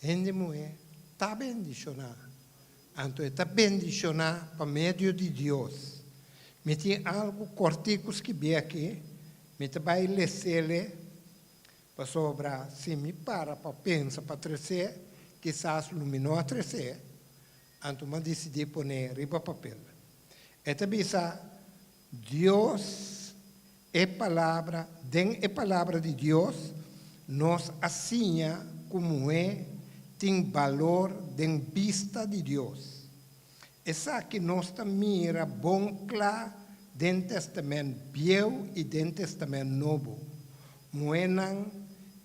Hende muhé ta bendishoná. Anto e ta bendishoná pa medio di Dios. Mi tin algu kòrtiku skibí aki, mi ta bai les'ele, pasobra si mi para pa pensa pa tres'é, kisas lo mi no a tres'é. Anto m'a disidí pon'é riba papel. E ta bisa, Dios, e Palabra, den e Palabra di Dios nos a siña ku muhé tin balor den bista di Dios. Esaki nos ta mira bon kla den Tèstamènt Bieu i den Tèstamènt Nobo, muhénan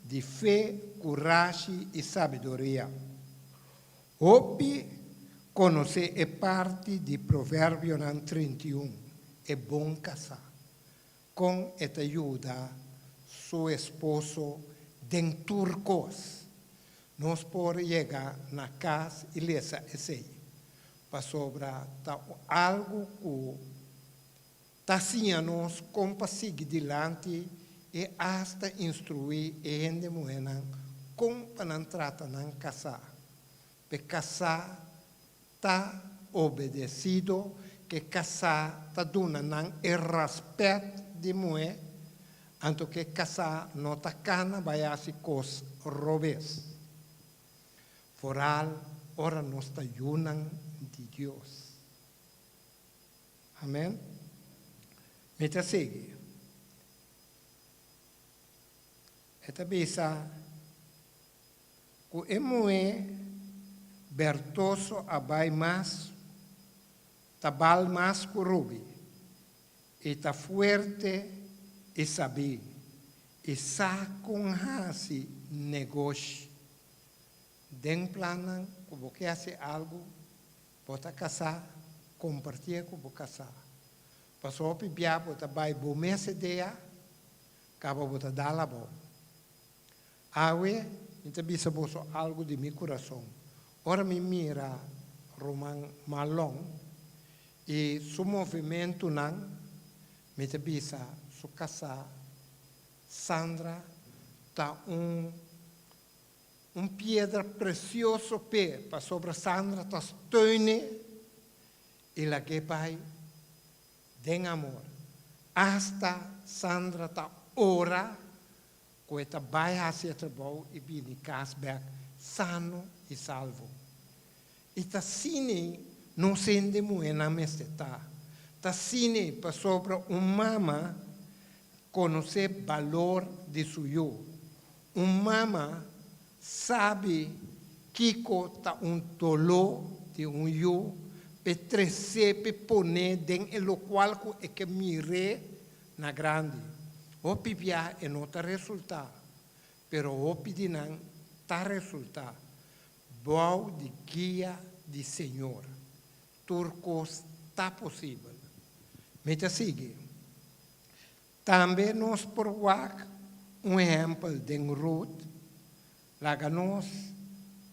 di fe, kurashi i sabiduria. Hopi konosé e parti di Proverbionan 31, e bon kasá, kon e ta yuda su esposo den tur kos. Nos por yega na kas i lesa esei, pasobra ta algu ku ta siña nos kon pa sigui dilanti i asta instruí e hende muhénan kon pa nan trata nan kasá. P'e kasá ta obedesido, k'e kasá ta duna nan e raspèt di muhé, anto k'e kasá no ta kana bai hasi kos robes. Foral ora nos ta yunan di Dios. Amen. Mi ta sigui. E ta bisa ku e muhé bertoso a bai mas, ta bal mas ku rubi, i ta fuerte i sabí, i sa kon hasi negoshi. Den plannan ku bo ke hasi algu, Bo ta kasá, kompartié ku bo kasá. Pasobra hopi bia bo ta bai bo mes idea, kaba bo ta dal abou. Awe mi ta bisa boso algu di mi kurason. Ora mi mira ruman Malon i su movimentunan, mi ta bisa su kasá Sandra ta un Un piedra precioso p'e, pasobra Sandra ta steun'e i lag'é bai den amor. Asta Sandra ta ora cu e ta bai haci e trabou i bini cas bek sano i salvo. I ta asina nos hende muhénan mester ta. Ta asina pasobra un mama konosé balor di su yu. Un mama sabi kiko ta un doló di un yu p'e tres'é p'e pon'é den e lokual ku e ke mir'é na grandi. Hopi bia e no ta resultá, pero hopi di nan ta resultá. Bou di guia di Señor, tur kos ta posibel. Mi ta sigui. Tambe nos por wak un ehèmpel den Rut. Laga nos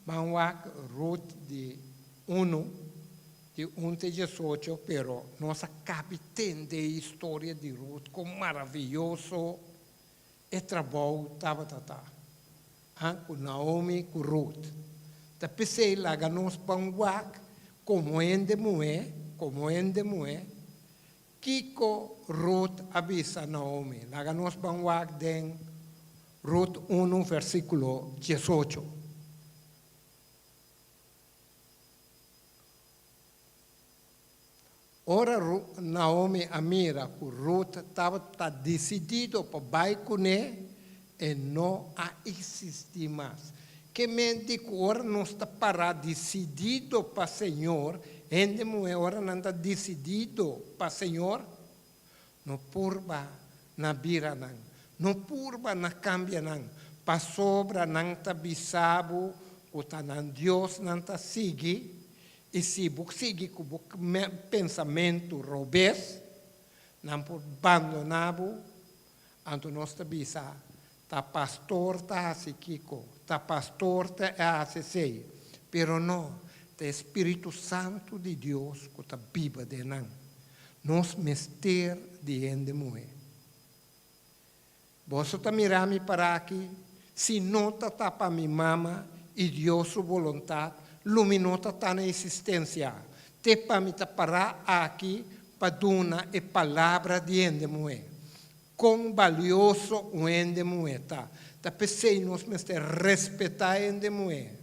ban wak Rut di unu, di un te diesocho, pero nos a kabi tende e historia di Rut kon maravioso e trabou tabata ta, ha, ku Naomi ku Rut. Ta p'esei laga nos ban wak komo hende muhé, komo hende muhé, kiko Rut a bisa Naomi. Laga nos ban wak den Rut unu versíkulo diesocho. Ora Naomi a mira ku Rut tabata disidido pa bai kuné, e no a insistí mas. Ke men di ku ora nos ta pará disidido pa Señor, hende muhé ora nan ta disidido pa Señor, no purba na bira nan, no purba na kambia nan, pasobra nan ta bisa bo ku ta nan Dios nan ta sigui, I si bo sigui ku bo pensamentu robes, nan por bandoná bo. Anto nos ta bisa, Ta pastor ta hasi kiko, ta pastor ta e hasi esei. Pero no, ta e spiritu santu di Dios ku ta biba den nan. Nos mester di hende muhé. Boso ta mira mi para aki? Si no ta ta pa mi mama i Dios su boluntat, lo mi no ta ta na esistensia. Te pa mi ta para aki pa duna e palabra di hende muhé. Kon balioso un hende muhé ta! Ta p'esei nos mester respetá hende muhé.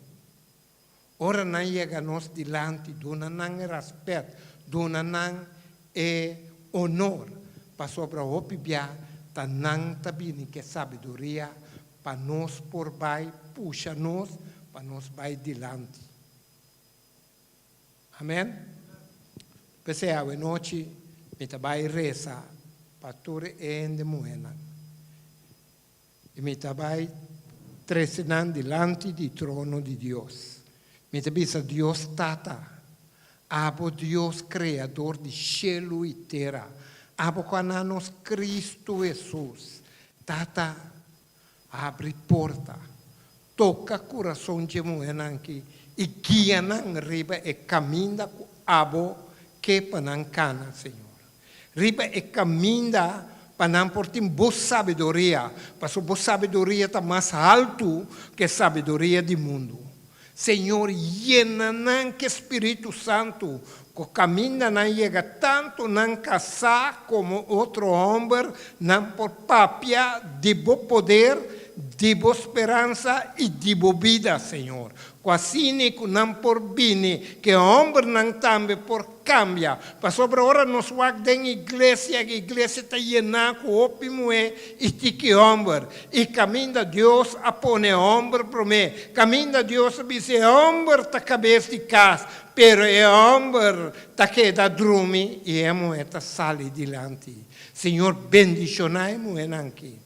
Ora nan yega nos dilanti, duna nan e raspèt, duna nan e onor, pasobra hopi bia ta nan ta bini ku e sabiduria pa nos por bai pusha nos pa nos bai dilanti. Amen. P'esei awenochi mi ta bai resa pa tur e hende muhénan. I mi ta bai trese nan dilanti di trono di Dios. Mi ta bisa Dios Tata, Abo Dios Kreador di shelu i tera, Abo ku a na nos Kristu Hesus. Tata, habri porta, toka kurason dje muhénan aki i guia nan riba e kaminda ku Abo ke pa nan kana, Señor. Riba e kaminda pa nan por tin bo sabiduria, pasobra bo sabiduria ta mas haltu ku e sabiduria di mundu. Señor, yena nan ku e Spiritu Santu, ku kaminda nan yega tantu nan kasá komo otro hòmber, nan por papia di bo poder, di bo speransa i di bo bida, Señor. Ku asina ku nan por bini, ku e hòmbernan tambe por kambia. Pasobra ora nos wak den iglesia, iglesia ta yená ku hopi muhé i tiki hòmber. I kaminda Dios a pone hòmber promé, kaminda Dios a bisa e hòmber ta kabes di kas, pero e hòmber ta keda drumi i e muhé ta sali dilanti. Señor bendishoná e muhénan aki.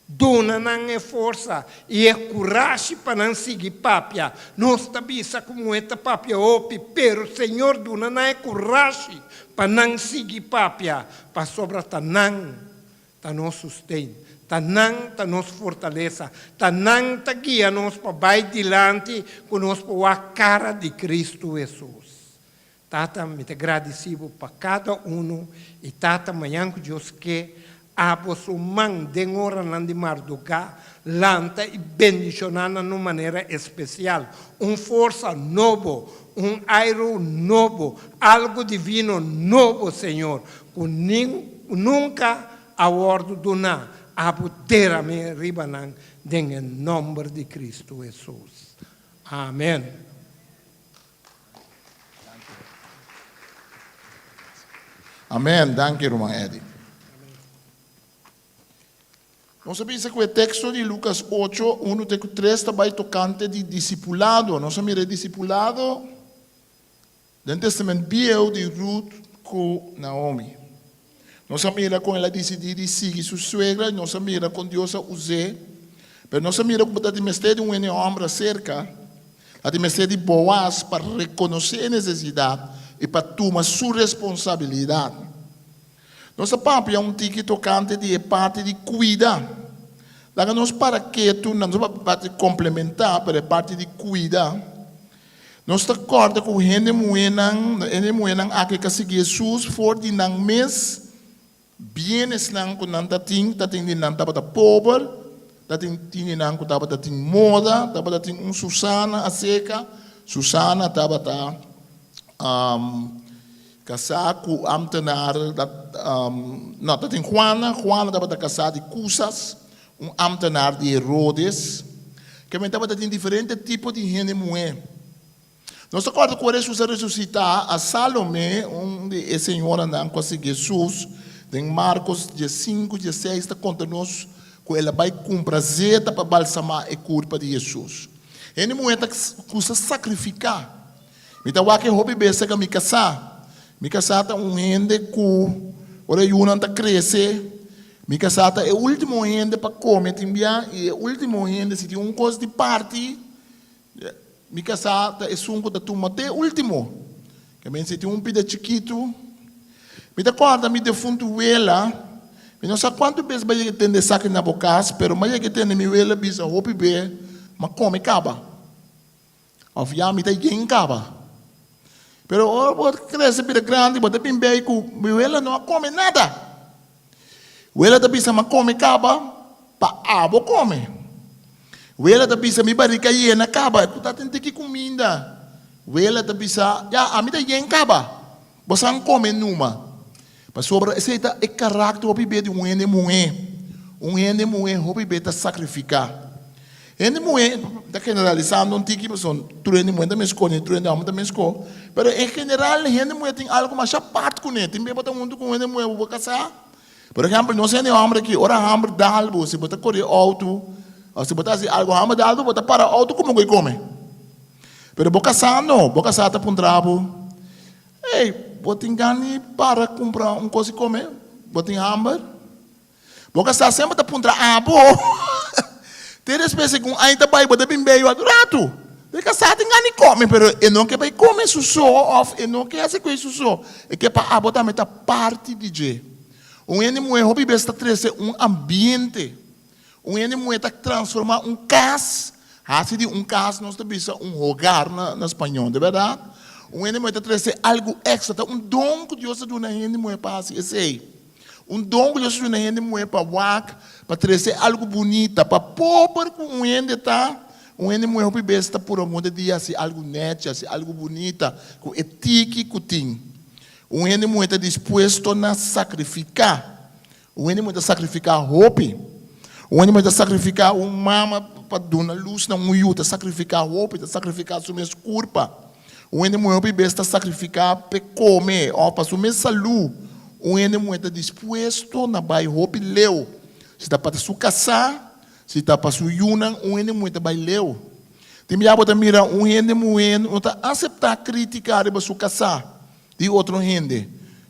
Duna nan e forsa i e kurashi pa nan sigui papia. Nos ta bisa ku muhé ta papia hopi, pero Señor duna nan e kurashi pa nan sigui papia, pasobra ta nan ta nos susten, ta nan ta nos fortalesa, ta nan ta guia nos pa bai dilanti ku nos por wak kara di Kristu Hesus. Tata, mi ta gradisí bo pa kada unu, i Tata, mañan ku Dios ke, abo su man den oranan di mardugá, lanta i bendishoná nan un manera espesial, un forsa nobo, un airu nobo, algu divino nobo, Señor, ku nunka a wòrdu duná, abo derame riba nan den e nòmber di Kristu Hesus. Amen. Amen, danki ruman Eddy. Nos a bisa ku e teksto di Lukas 8, 1 te ku 3 ta bai tokante di disipulado. Nos a mira e disipulado den Testament Bieu di Ruth ku Naomi. Nos a mira kon el a disidí di sigui su suegra i nos a mira kon Dios a us'é. Pero nos a mira ku bo ta tin mester di un hende hòmber aserka, ta tin mester di Boaz pa rekonosé e nesesidat i pa tuma su responsabilidat. Nos a papia un tiki tokante di e parti di kuida. Laga nos para ketu na nos parti komplementá, pero e parti di kuida. Nos ta kòrda ku hende muhénan, hende muhénan aki ka sigui Hesus for di nan mes bienesnan ku nan ta tin, ta tin di nan tabata pober, ta tin tin di nan ku tabata tin moda, tabata tin un Susana aserka, Susana tabata kasá ku amtenar, no, ta tin Juana, Juana tabata kasá di Cusas, Un amtenar di Herodes, ke men tabata tin diferente tipo di hende muhé. Nos ta kòrda ku ora Hesus a resusitá, a Salomé, un di e señoranan ku a sigui Hesus, den Markos diesinku, dieseis ta konta nos ku el a bai kumpra zeta pa balsamá e kurpa di Hesus. Hende muhé ta kusa sakrifiká. Mi ta wak e hopi bes serka mi kasá. Mi kasá ta un hende ku ora e yunan ta krese, mi kasá ta e último hende pa kome tin bia i e último hende si tin un kos di parti, mi kasá ta esun ku ta tuma te último. Ke men si tin un pida chikitu. Mi ta kòrda mi defuntu wela, mi no sa kuantu bes bo a yega tende esaki na bo kas, pero mi a yega tende mi wela bisa hopi be, m'a kome kaba. Of ya mi ta yen kaba. Pero ora bo krese bira grandi bo ta bin bei ku mi wela no a kome nada. Wela ta bisa mi a kome kaba pa abo kome. Wela ta bisa mi barika yena kaba ku ta tin tiki kuminda. Wela ta bisa ya ami ta yen kaba bo san kome numa. Pasobra esei ta e karakter hopi be di un hende muhé. Un hende muhé hopi be ta sakrifiká. Hende muhé, mi ta generalisando un tiki pasobra tur hende muhé ta meskó ni tur hende hòmber ta meskó, pero en general hende muhé tin algu masha apart kuné. Tin bes bo ta huntu ku un hende muhé bo por kasá. Por ehèmpel, nos hende hòmber aki, ora hamber dal bo, si bo ta kore outo òf si bo ta hasi algu, hamber dal bo, bo ta para outo komo ku e kome. Pero bo kasá no, bo kasá ta puntra bo, Ey, bo tin gana di para kumpra un kos di kome? Bo tin hamber? Bo kasá semper ta puntra abo. Te despues segun aña ta bai bo ta bin bei wak ratu. E kasá tin gana di kome pero e no ke bai kome su so òf e no ke hasi kos su so. E ke pa abo tambe ta parti di dje. Un hende muhé hopi bes ta trese un ambiente. Un hende muhé ta transformá un kas, hasi di un kas nos ta bisa un hogar na spañó, de bèrdat? Un hende muhé ta trese algu èkstra, ta un don ku Dios a duna hende muhé pa hasi esei. Un don ku Dios a duna hende muhé pa wak, pa trese algu bunita, pa pober ku un hende ta, un hende muhé hopi bes ta pura moda di hasi algu nèchi, hasi algu bunita ku e tiki ku tin. Un hende muhé ta dispuesto na sakrifiká. Un hende muhé ta sakrifiká hopi. Un hende muhé ta sakrifiká un mama pa duna lus na un yu, ta sakrifiká hopi, ta sakrifiká su mes kurpa. Un hende muhé hopi bes ta sakrifiká p'e kome òf pa su mes salú. Un hende muhé ta dispuesto na bai hopi leu. Si ta pa su kasá, si ta pa su yunan, un hende muhé ta bai leu. Tin bia bo ta mira un hende muhé no ta aseptá krítika riba su kasá di otro hende.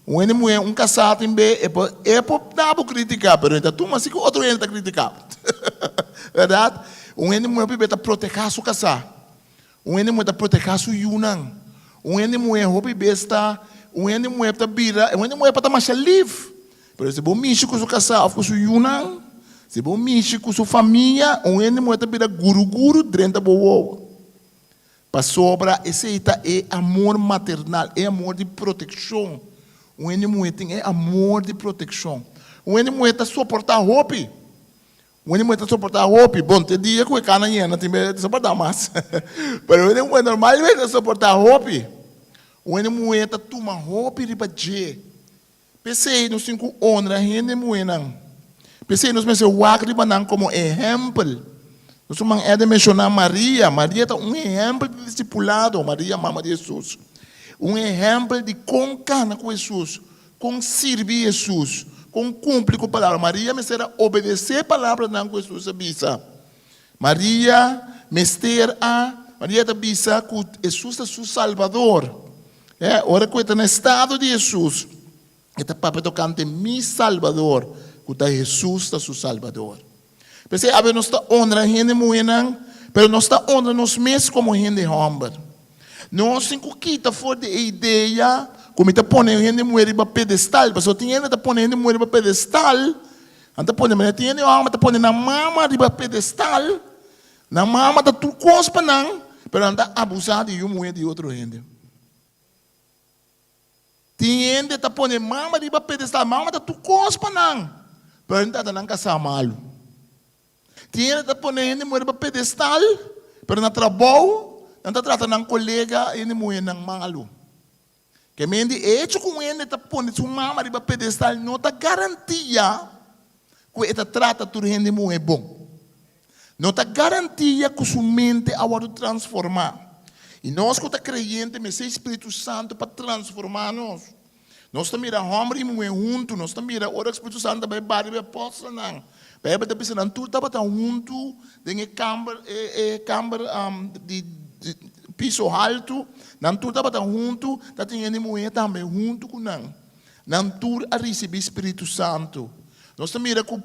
Un hende muhé, un kasá tin be e por e por da bo krítika, pero e ta tuma si ku otro hende ta kritiká. Bèrdat? Un hende muhé hopi be ta protehá su kasá. Un hende muhé ta protehá su yunan. Un hende muhé hopi bes ta, un hende muhé ta bira, un hende muhé por ta masha lif, pero si bo mishi ku su kasá òf ku su yunan, si bo mishi ku su famia, un hende muhé ta bira guruguru drenta bo wowo. Pasobra esei ta e amor maternal, e amor di protekshon. Un hende muhé tin e amor di protekshon. Un hende muhé ta soportá hopi. Un hende muhé ta soportá hopi. Bon, te dia ku e kana yena tin bes e ta soportá mas. Pero un hende muhé normalmente ta soportá hopi. Un hende muhé ta tuma hopi riba dje. P'esei nos tin ku honra hende muhénan. P'esei nos mester wak riba nan komo ehèmpel. Nos ruman Eder menshoná Maria. Maria ta un ehèmpel di disipulado, Maria mama di Hesus. Un ehèmpel di kon kana ku Hesus. Kon sirbi Hesus? Kon kumpli ku palabra? Maria mester a obedesé palabranan ku Hesus a bisa. Maria mester a, Maria ta bisa ku Hesus ta su Salbador. E, ora ku e ta na estado di Hesus, e ta papia tokante mi Salbador, ku ta Hesus ta su Salbador. P'esei awe nos ta honra hende muhénan, pero nos ta honra nos mes komo hende hòmber. Nos tin ku kita for di e idea ku mi ta pone hende muhé riba pedestal, pasobra tin hende ta pone hende muhé riba pedestal, nan ta pone manera tin hende hòmber ta pone nan mama riba pedestal, nan mama ta tur kos pa nan, pero nan ta abusá di yu muhé di otro hende. Tin hende ta pone mama riba pedestal, mama ta tur kos pa nan, pero nan trata nan kasá malu. Tin hende ta pone hende muhé riba pedestal, pero na trabou nan ta trata nan kolega hende muhénan malu. Ke men di e hecho ku un hende ta pone su mama riba pedestal no ta garantia ku e ta trata tur hende muhé bon. No ta garantia ku su mente a wòrdu transformá. I nos ku ta kreyente mester e Spiritu Santu pa transformá nos. Nos ta mira hòmber i muhé huntu. Nos ta mira ora Spiritu Santu ta bai bari riba e apòstelnan. Beibel ta bisa nan tur tabata huntu den e kamber, e kamber di piso haltu. Nan tur tabata huntu, tatin hende muhé tambe huntu ku nan. Nan tur a risibí spiritu santu. Nos ta mira ku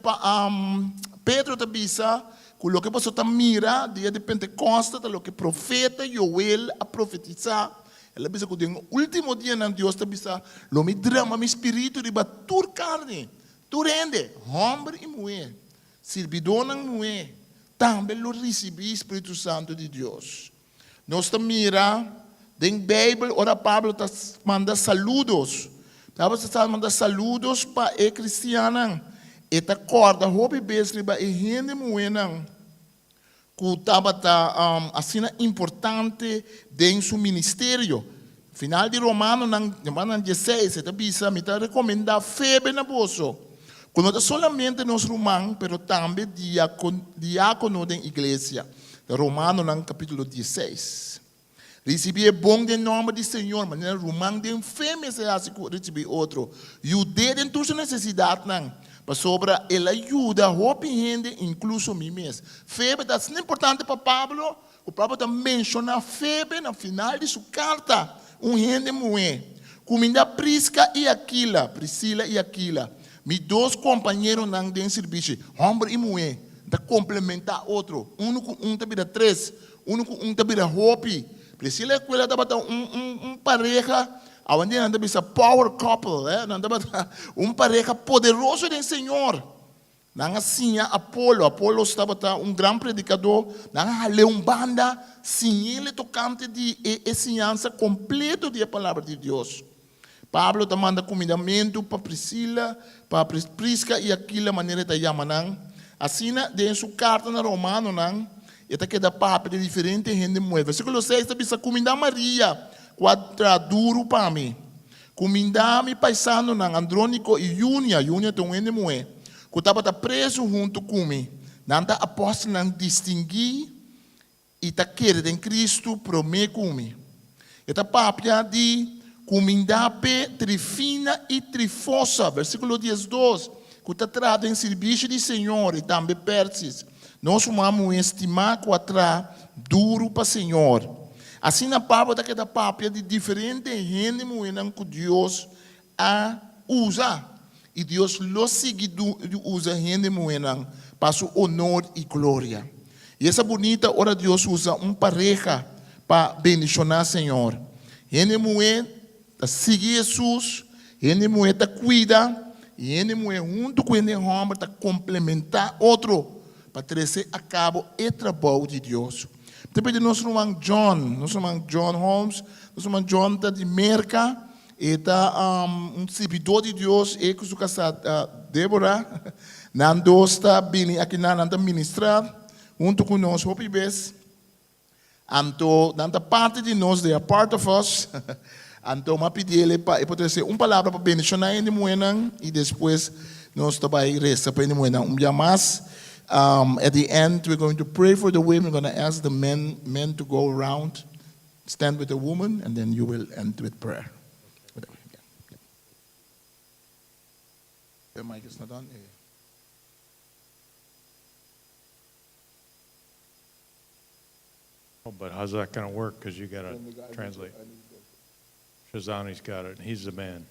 Pedro ta bisa ku loke boso ta mira dia di Pentekòste ta loke profeta Joel a profetisá. El a bisa ku den e último dianan Dios ta bisa, Lo mi drama mi spiritu riba tur karni, tur hende, hòmber i muhé, sirbidónan muhé tambe lo risibí spiritu santu di Dios. Nos ta mira den Bijbel ora Pablo ta manda saludos. Pablo ta manda saludos pa e cristiannan. E ta corda hopi bes riba e hende muhénan cu tabata asina importante den su ministerio. Final di Romanonan, Romanonan dieseis, e ta bisa, Mi ta recomenda Febe na boso. Ku no ta solamente nos ruman, pero tambe diákono den iglesia. Ta Romanonan kapítulo dieseis. Risibí e bon den nòmber di Señor, manera ruman den fe mester hasi ku risibí otro. Yud'é den tur su nesesidatnan, pasobra el a yuda hopi hende, inkluso mi mes. Febe ta asina importante pa Pablo, ku Pablo ta menshoná Febe na final di su karta, un hende muhé. Kumindá Priska i Akila, Prisila i Akila, mi dos kompañeronan den sirbishi, hòmber i muhé, ta komplementá otro, unu ku un ta bira tres. Unu ku un ta bira hopi. Priscila i Aquila tabata un un un pareha, awendia nan ta bisa power couple, eh, nan tabata un pareha poderoso den Señor. Nan a siña Apolo, Apolos tabata un gran predikadó, nan a hal'é un banda, siñ'é tokante di e e siñansa kompleto di e Palabra di Dios. Pablo ta manda kumindamentu pa Prisila, pa Priska i Akila manera e ta yama nan. Asina, den su karta na Romanonan, e ta keda papia di diferente hende muhé. Versíkulo seis ta bisa, Kumindá Maria, ku a traha duru pa mi. Kumindá mi paisanonan Andróniko i Yunia, Yunia ta un hende muhé, ku tabata prezu huntu ku mi. Nan ta apòstelnan distinguí i ta kere den Kristu promé ku mi. E ta papia di kumindá p'e Trifina i Trifosa, versíkulo diesdos, ku ta traha den sirbishi di Señor, i tambe Persis, nos ruman muhé stimá ku a traha duru pa Señor. Asina Pablo ta keda papia di diferente hende muhénan ku Dios a usa, i Dios lo sigui usa hende muhénan pa su onor i gloria. I esa bunita ora Dios usa un pareha pa bendishoná Señor. Hende muhé ta sigui Hesus, hende muhé ta kuida, i hende muhé huntu ku hende hòmber ta komplementá otro pa trese a kabo e trabou di Dios. Mi ta pidi nos ruman John, nos ruman John Holmes, nos ruman John ta di Merka, E ta un sirbidó di Dios, e ku su kasá Débora. Nan dos ta bini akinan, nan ta ministrá huntu ku nos hopi bes. Anto nan ta parti di nos, they are part of us. Anto mi a pidi el pa e por trese un palabra pa bendishoná hende muhénan i despues nos ta bai resa pa hende muhénan un bia mas. At the end we're going to pray for the women, we're gonna ask the men men to go around. Stand with the woman and then you will end with prayer. The mic is not on. Oh, but how's that going to work? Because you got to translate. Shazani's got it, and he's the man.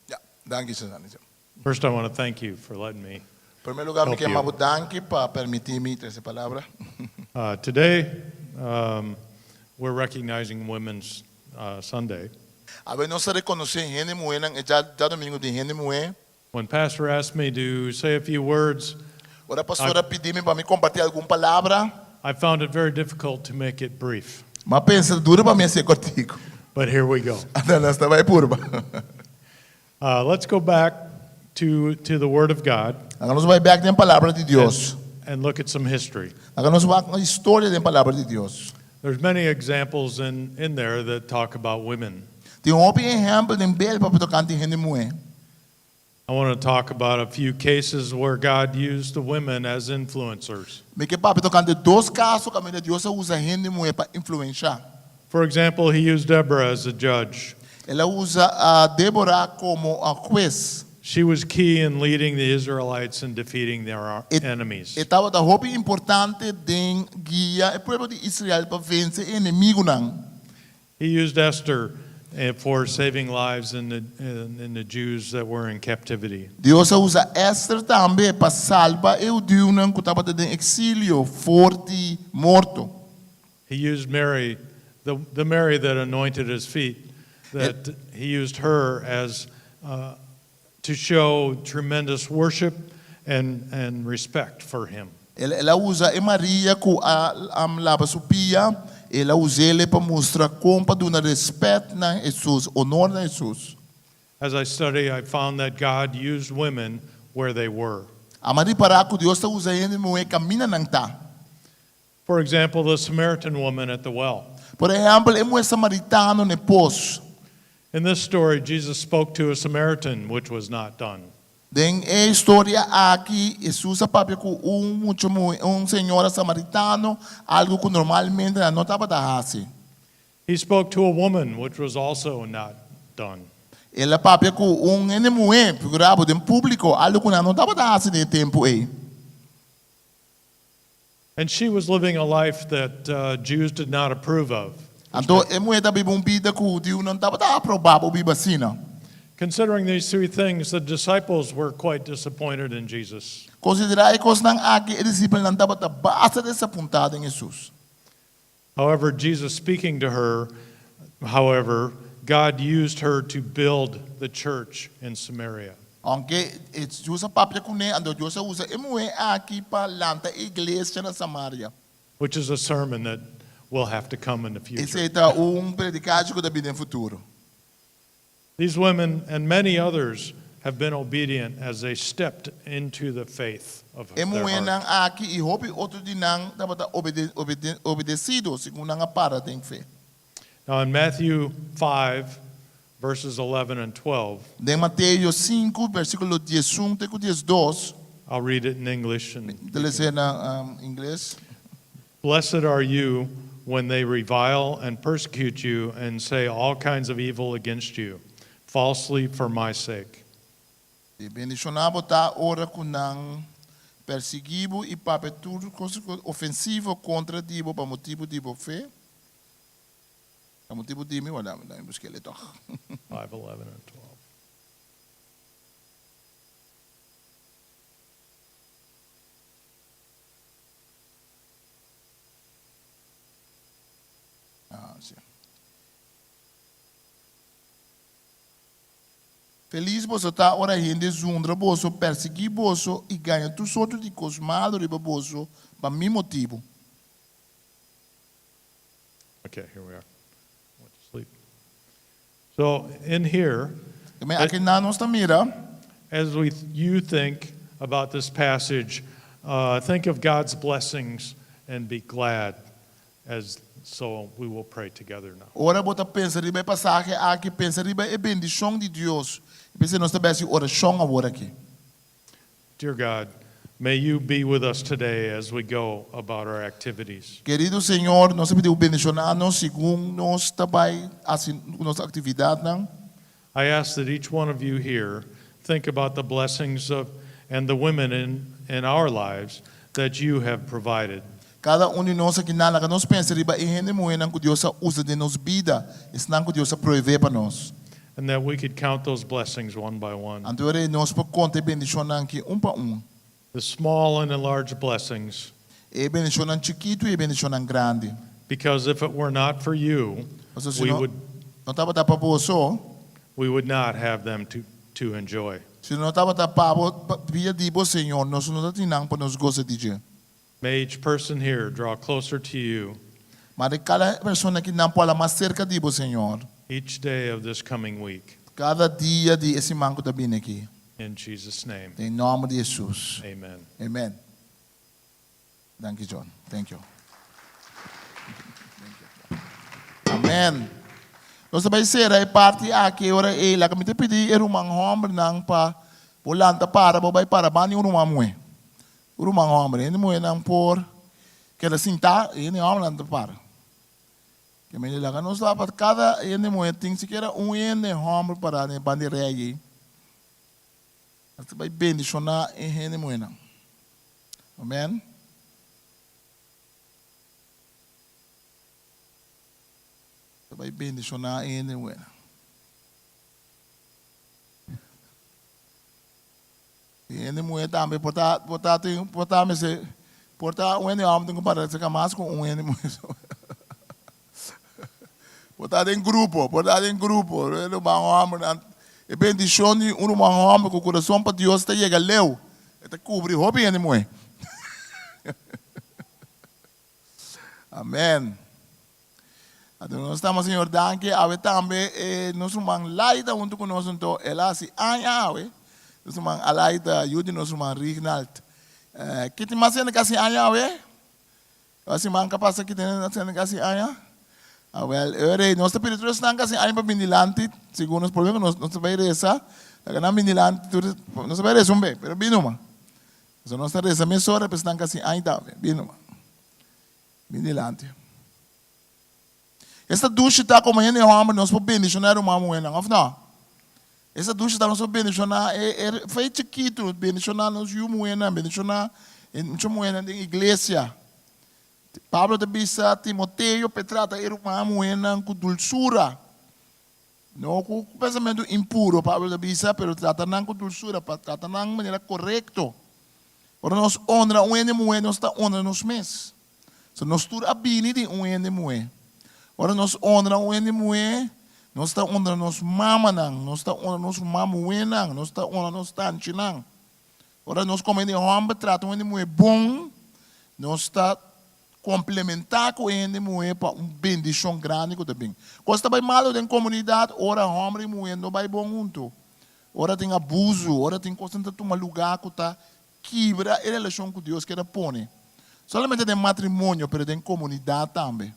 Ja, danki Shazani. First I want to thank you for letting me Promé lugá mi help ke you. ma bo danki pa permití mi trese palabra. Today we're recognizing Women's Sunday. Awe nos ta rekonosé hende muhénan e djadumingu di hende muhé. When Pastor asked me to say a few words, Ora pastor a pidi mi pa mi kompartí algun palabra. I found it very difficult to make it brief. Mi a pensa ta duru pa mi hasié kòrtiku. But here we go. Anto nos ta bai purba. Let's go back to to the Word of God. Laga nos bai bek den Palabra di Dios. And look at some history. Laga nos wak un historia den Palabra di Dios. There's many examples in in there that talk about women. Tin hopi ehèmpel den Beibel papia tokante hende muhé. I want to talk about a few cases where God used the women as influencers. Mi ke papia tokante dos kaso kaminda Dios a usa hende muhé pa influenshá. For example, he used Deborah as a judge. El a usa Débora komo hues. She was key in leading the Israelites and defeating their enemies. E tabata hopi importante den guia e pueblo di Israel pa vense e enemigunan. He used Esther for saving lives in the in the Jews that were in captivity. Dios a usa Esther tambe pa salba e hudiunan ku tabata den eksilio for di morto. He used Mary, the the Mary that anointed his feet, that he used her as to show tremendous worship and and respect for him. El a usa e Maria ku a laba su pia, el a us'el pa mustra kon pa duna respèt na Hesus, onor na Hesus. As I study, I found that God used women where they were. Ama ripará ku Dios ta usa hende muhé kaminda nan ta. For example, the Samaritan woman at the well. Por ehèmpel, e muhé samaritano na e pos. In this story, Jesus spoke to a Samaritan, which was not done. Den e historia aki, Hesus a papia ku un mucha muhé, un señora samaritano, algu ku normalmente nan no tabata hasi. He spoke to a woman, which was also not done. El a papia ku un hende muhé, figurá bo, den públiko, algu ku nan no tabata hasi den e tempu ei. And she was living a life that uh, Jews did not approve of. Anto e muhé ta biba un bida ku hudiunan tabata aprobá bo biba asina. Considering these three things, the disciples were quite disappointed in Jesus. Konsiderá e kosnan aki, e disipelnan tabata basta desapuntá den Hesus. However, Jesus speaking to her, however, God used her to build the church in Samaria. Aunke Hesus a papia kuné, anto Dios a usa e muhé aki pa lanta e iglesia na Samaria. Which is a sermon that will have to come in the future. Esei ta un predikashi ku ta bini den futuro. These women and many others have been obedient as they stepped into the faith of E their muhénan heart. aki i hopi otro di nan tabata obedesido segun nan a para den fe. Now in Matthew 5, verses 11 and 12. Den Mateo sinku, versíkulo diesun te ku diesdos. I'll read it in English and Mi ta les'é na ingles. Blessed are you when they revile and persecute you and say all kinds of evil against you, falsely for my sake. I bendishoná bo ta ora ku nan persiguí bo i papia tur kos ofensivo kontra di bo pa motibu di bo fe. Pa motibu di mi, wala, mi busk'é tòg. 5, 11 and 12. Ah, sí. Felis boso ta ora hende zundra boso, persiguí boso i gaña tur sorto di kos malu riba boso pa mi motibu. Okay, here we are. Went to sleep. So in here, Tambe aki nan nos ta mira. As we you think about this passage, uh, think of God's blessings and be glad as so we will pray together now. Ora bo ta pensa riba e pasahe aki, pensa riba e bendishon di Dios. I p'esei nos ta bai hasi orashon awor aki. Dear God, may you be with us today as we go about our activities. Kerido Señor, nos ta pidi bo bendishoná nos segun nos ta bai hasi nos aktividatnan. I ask that each one of you here think about the blessings of and the women in in our lives that you have provided. Kada un di nos aki nan laga nos pensa riba e hende muhénan ku Dios a usa den nos bida, esnan ku Dios a proveé pa nos. And that we could count those blessings one by one. Anto ora ei nos por konta e bendishonnan aki un pa un. The small and the large blessings. E bendishonnan chikitu i e bendishonnan grandi. Because if it were not for you, Pasobra si we no would no tabata pa boso, we would not have them to to enjoy. Si no tabata pa bo, pa via di bo, Señor, nos no ta tin nan pa nos gosa di dje. May each person here draw closer to you. Mare kada persona aki nan por hala mas serka di bo, Señor. Each day of this coming week. Kada dia di e siman ku ta bini aki. In Jesus name. Den nòmber di Hesus. Amen. Amen. Danki John. Thank you. Amen. Nos ta bai sera e parti aki e ora ei. Laga mi ta pidi e ruman hòmbernan pa bo lanta para, bo bai para banda di un ruman muhé. Un ruman hòmber, hende muhénan por keda sintá i hende hòmbernan ta para. Ke mende laga nos la pa kada hende muhé tin sikiera un hende hòmber pará na e banda di rei ei. Nos ta bai bendishoná e hende muhénan. Amen. Ta bai bendishoná e hende muhénan. E hende muhé tambe por ta por ta tin por ta mester por ta un hende hòmber tin ku para seka mas ku un hende muhé so. Por ta den grupo, por ta den grupo. E ruman hòmbernan, e bendishon di un ruman hòmber ku kurason pa Dios ta yega leu. E ta kubri hopi hende muhé. Amèn. Anto nos ta Señor danki awe tambe e nos ruman Laida hunto ku nos anto el a hasi aña awe. Nos ruman Alaida yu di nos ruman Rignald. Ki tin mas hende ku hasi aña awe? E siman ka pasa ki tin hende ku hasi aña? Awel, e ora ei nos ta pidi tur esnan ku a sin aña pa bin dilanti, segun nos problema nos nos ta bai resa, laga nan bin dilanti tur, nos ta bai resa un be, pero bin numa. Pasobra nos ta resa mesora pa esnan ku a sin aña tambe, bin numa. Bin dilanti. Esta dushi ta komo hende hòmber nos por bendishoná e ruman muhénan, òf nò? Esta dushi ta nos por bendishoná e e fe chikitu, bendishoná nos yu muhénan, bendishoná e mucha muhénan den iglesia. Pablo ta bisa Timoteo pa e trata e ruman muhénan ku dulsura, no ku pensamentu impuro, Pablo ta bisa, pero trata nan ku dulsura, pa trata nan manera korekto. Ora nos honra un hende muhé, nos ta honra nos mes. So nos tur a bini di un hende muhé. Ora nos honra un hende muhé, nos ta honra nos mamanan, nos ta honra nos ruman muhénan, nos ta honra nos tanchinan. Ora nos komo hende hòmber trata un hende muhé bon, nos ta komplementá ku e hende muhé pa un bendishon grandi ku ta bin. Kos ta bai malu den komunidat ora hòmber i muhé no bai bon huntu. Ora tin abusu, ora tin kosnan ta tuma lugá ku ta kibra e relashon ku Dios kier a pone. Solamente den matrimonio, pero den komunidat tambe.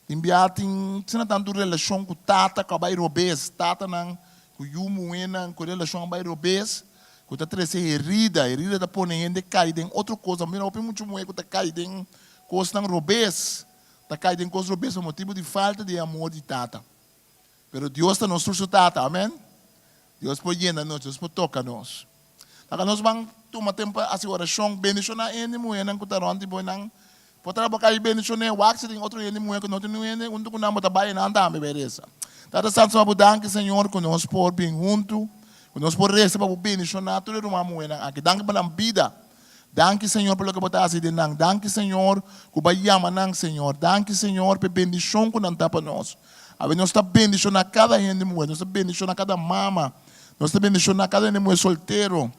Tin bia tin asina tantu relashon ku tata ku a bai robes, tatanan ku yu muhénan ku e relashon a bai robes, ku ta trese herida. Herida ta pone hende kai den otro kos. A mira hopi muchu muhé ku ta kai den kosnan robes, ta kai den kos robes pa motibu di falta di e amor di tata. Pero Dios ta nos tur su Tata, amen. Dios por yena nos, Dios por toka nos. Laga nos ban tuma tempu pa hasi orashon, bendishoná hende muhénan ku ta rònt di bo i nan por traha bo kai bendishoné, wak si tin otro hende muhé ku no tin niun hende huntu ku nan bo ta bai nan tambe bai resa. Tata Santu bo danki Señor ku nos por bin huntu, ku nos por resa pa bo bendishoná tur e ruman muhénan aki. Danki pa nan bida. Danki Señor pa loke bo ta hasi den nan. Danki Señor ku bo a yama nan Señor. Danki Señor pa e bendishon ku nan ta pa nos. Awe nos ta bendishoná kada hende muhé, nos ta bendishoná kada mama, nos ta bendishoná kada hende muhé soltero,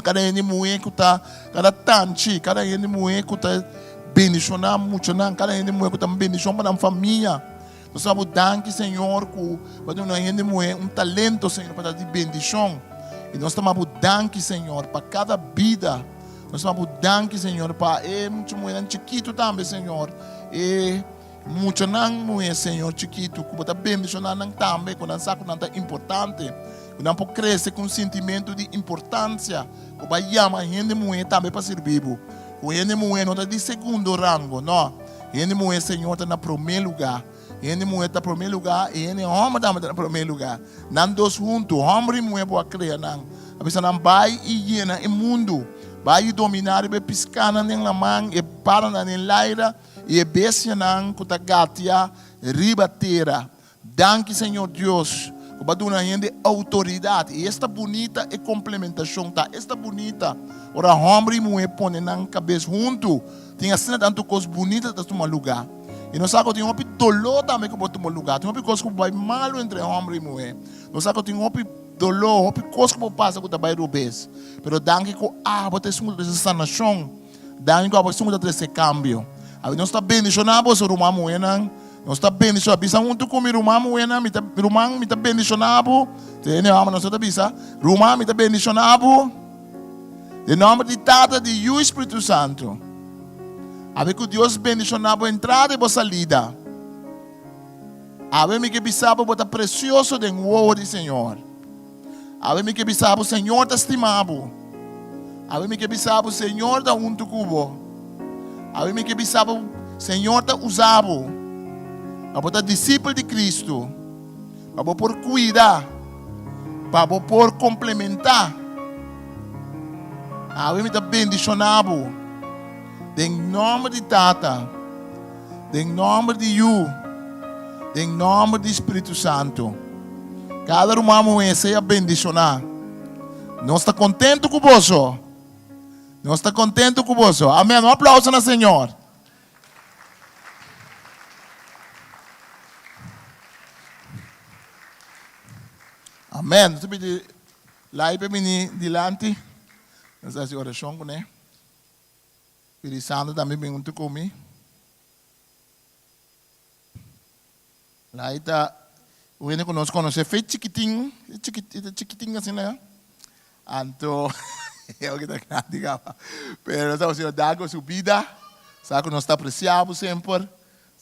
kada hende muhé ku ta, kada tanchi, kada hende muhé ku ta bendishoná muchanan, kada hende muhé ku ta un bendishon pa nan famia. Nos ta bo danki Señor ku bo a duna hende muhé un talento Señor pa ta di bendishon. I nos ta bo danki Señor pa kada bida. Nos ta bo danki Señor pa e mucha muhénan chikitu tambe Señor. E Muchanan muhé, Señor, chikitu, ku Bo ta bendishoná nan tambe, ku nan sa ku nan ta importante, ku nan por krese ku un sintimentu di importansia, ku Bo a yama hende muhé tambe pa sirbi Bo. Ku hende muhé no ta di segundo rango, no. Hende muhé, Señor, ta na promé lugá. Hende muhé ta promé lugá i hende hòmber tambe ta na promé lugá. Nan dos huntu, hòmber i muhé, Bo a krea nan. A bisa nan, Bai i yena e mundu. Bai i dominá riba e piskánan den laman, e paranan den laira, I e bestianan ku ta gatia riba tera. Danki Señor Dios ku bo a duna hende outoridat. I esta bunita e komplementashon ta! Esta bunita ora hòmber i muhé pone nan kabes huntu. Tin asina tantu kos bunita ta tuma lugá. I nos sa ku tin hopi doló tambe ku por tuma lugá. Tin hopi kos ku por bai malu entre hòmber i muhé. Nos sa ku tin hopi doló, hopi kos ku por pasa ku ta bai robes. Pero danki ku abo ta esun ku ta trese sanashon. Danki ku abo esun ku ta trese kambio. Awe nos ta bendishoná boso, ruman muhénan. Nos ta bendishoná. Bisa huntu ku mi, ruman muhénan, mi ta, ruman, mi ta bendishoná bo. Te hende hòmber nos ta bisa, ruman, mi ta bendishoná bo. Den nòmber di Tata, di Yu i Spiritu Santu. Awe ku Dios bendishoná bo entrada i bo salida. Awe mi ke bisa bo, bo ta presioso den wowo di Señor. Awe mi ke bisa bo, Señor ta stima bo. Awe mi ke bisa bo, Señor ta huntu ku bo. Awe mi ke bisa bo, Señor ta usa bo. Pa bo ta disipel di Cristo. Pa bo por kuida. Pa bo por komplementá. Awe mi ta bendishoná bo. Den nòmber di Tata, den nòmber di Yu, den nòmber di Spiritu Santu. Kada ruman muhé sea bendishoná. Nos ta kontentu ku boso. Nos ta kontentu ku boso. Amèn. Un aplauso na Señor. Amèn. Nos ta pidi Lai pa bini dilanti. Nos ta hasi orashon kuné. Pidi Sandra tambe bin huntu ku mi. Lai ta un hende ku nos konosé fe chikitin, e ta chikitin asina. Anto e oki ta grandi kaba. Pero nos ta haciendo danki pa su bida. Sa ku nos ta apresiá bo semper.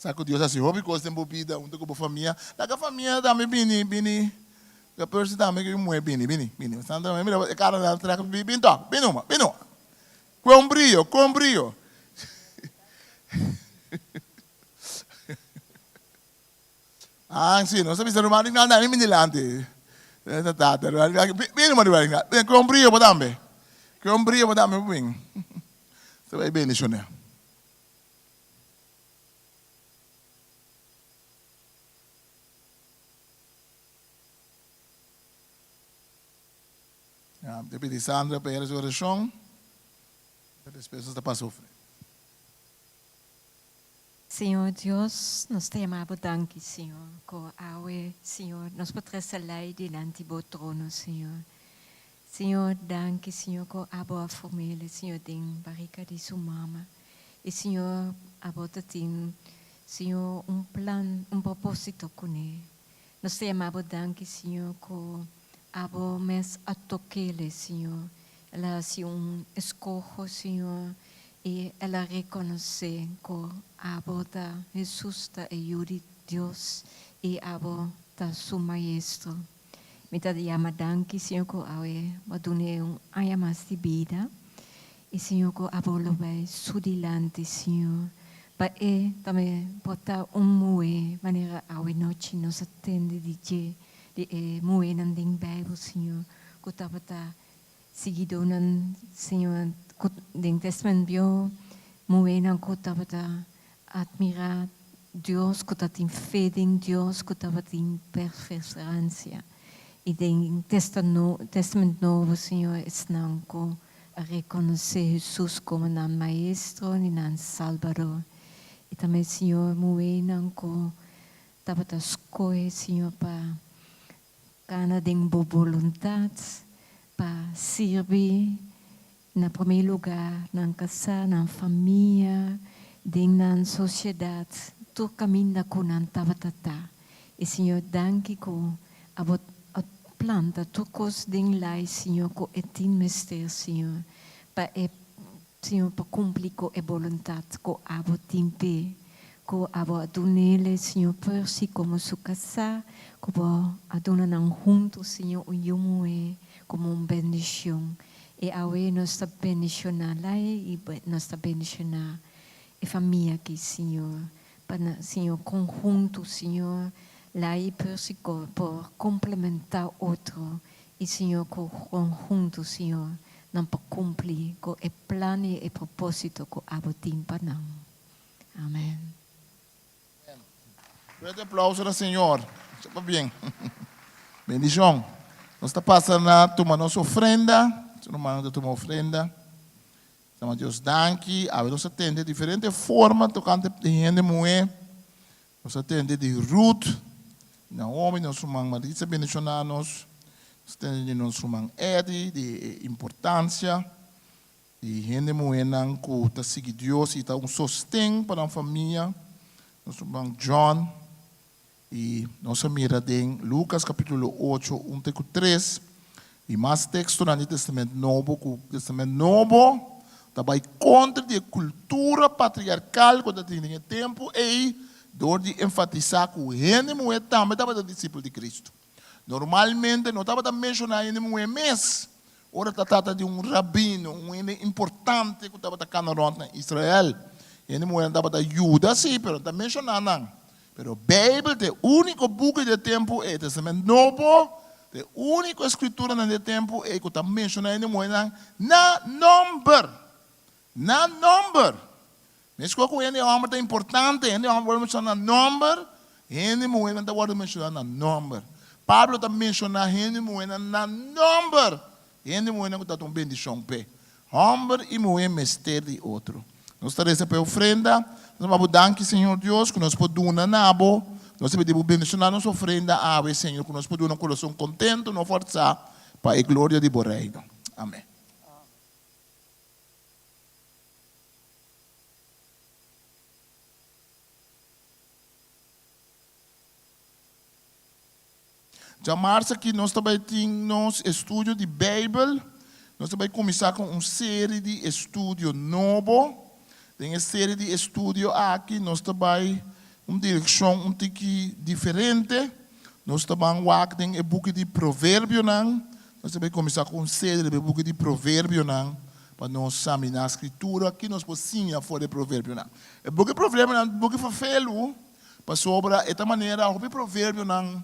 Sa ku Dios hasi hopi kos den bo bida huntu ku bo famia. Laga famia tambe bini, bini. Laga Percy tambe ku e muhé bini, bini, bini. Sandra tambe mira e kara nan trèk, bin tòg, bin numa, bin numa. Kue un brio, kue un brio. Ah, si, nos a bisa ruman Rignaldo tambe bin dilanti. Ta tata, ruman Rignaldo, bin numa ruman Rignaldo. Bin, kue un brio bo tambe. Kue un brio bo tambe bin. Ta bai bendishoné. Ya, te pidi Sandra pa hera su orashon, despues nos ta pasa ofrenda. Señor Dios, nos ta yama Bo danki, Señor, ku awe, Señor, nos por trese lei dilanti Bo trono, Señor. Señor, danki, Señor, ku Abo a form'el, Señor, den barika di su mama. I, Señor, Abo ta tin, Señor, un plan, un propósito kuné. Nos ta yama Bo danki, Señor, ku Abo mes a tok'el, Señor. El a hasi un eskoho, Señor, i el a rekonosé ku Abo ta Hesus ta e Yu di Dios i Abo ta su Maestro. Mi ta yama danki, Señor, ku awe Bo a dun'é un aña mas di bida. I, Señor, ku Abo lo bai su dilanti, Señor, pa e tambe por ta un muhé manera awe nochi nos a tende di dje, di e muhénan den Bijbel, Señor, ku tabata siguidónan, Señor, ku den Testament Bieu, muhénan ku tabata Admirá Dios ku ta tin fe den Dios ku tabatin perseveransia. I den Testament Nobo, Señor, esnan ku a rekonosé Hesus komo nan Maestro i nan Salbador. I tambe, Señor, muhénan ku tabata skohe, Señor, pa kana den Bo boluntat, pa sirbi Na promé lugá, nan kasá, nan famia, den nan sosiedat, tur kaminda ku nan tabata ta. I Señor, danki ku abo a planta tur kos den lai, Señor, ku e tin mester, Señor, pa e, Señor, pa kumpli ku e boluntat ku abo tin p'e, ku abo a dun'ele, Señor, Percy komo su kasá, ku bo a duna nan huntu, Señor, un yu muhé komo un bendishon. E awe nos ta bendiciona lai y nos ta bendiciona e famia aki Señor pa nan Señor conhunto Señor lai y Percy por complementa otro y Señor cu conhunto Señor nan por cumpli cu e plan y e proposito cu abo tin pa nan. Amen. Fuerte aplauso na Señor. Esei pa bien. Bendicion. Nos ta pasa na tuma nos ofrenda. Su rumannan ta tuma ofrenda. Tama Dios danki. Awe nos a tende diferente forma tocante di hende muhé. Nos a tende di Ruth, Naomi, nos ruman Maritza bendiciona nos. Nos a tende di nos ruman Eddie, di e importancia Di hende muhénan ku ta sigui Dios i ta un sosten pa nan famia, nos ruman John, i nos a mira den Lukas kapítulo ocho, un te ku tres, i mas tekstonan di Testament Nobo ku Testament Nobo ta bai kontra di e kultura patriarkal ku ta tin den e tempu ei dor di enfatisá ku hende muhé tambe tabata disipel di Kristu. Normalmente no tabata menshoná hende muhé mes ora ta trata di un rabino, un hende importante ku tabata kana rònt na Israel. Hende muhénan tabata yuda sí, pero no ta menshoná nan. Pero Beibel ta e úniko buki di e tempu ei, Testament Nobo, ta e úniko eskrituranan di e tempu ei ku ta menshoná hende muhénan na nòmber. Na nòmber! Meskos ku hende hòmber ta importante, hende hòmber wòrdu menshoná na nòmber, hende muhénan ta wòrdu menshoná na nòmber. Pablo ta menshoná hende muhénan na nòmber, hende muhénan ku ta un bendishon p'e. Hòmber i muhé mester di otro. Nos ta resa pa e ofrenda. Nos ta bo danki, Señor Dios, ku nos por duna na bo. Nos ta pidi bo bendishoná nos ofrenda awe, Señor, ku nos por duna un kurason kontentu, no fòrsá, pa e gloria di bo Reino. Amèn. Djamars aki nos ta bai tin nos estudio di Beibel. Nos ta bai kuminsá ku un seri di estudio nobo. Den e seri di estudio aki nos ta bai. un direkshon un tiki diferente. Nos ta ban wak den e buki di Proverbionan. Nos ta bai kuminsá ku un serie riba e buki di Proverbionan pa nos saminá Skritura, ki nos por siña for di e Proverbionan. E buki di Proverbionan ta un buki ferfelu pasobra e ta manera hopi proverbionan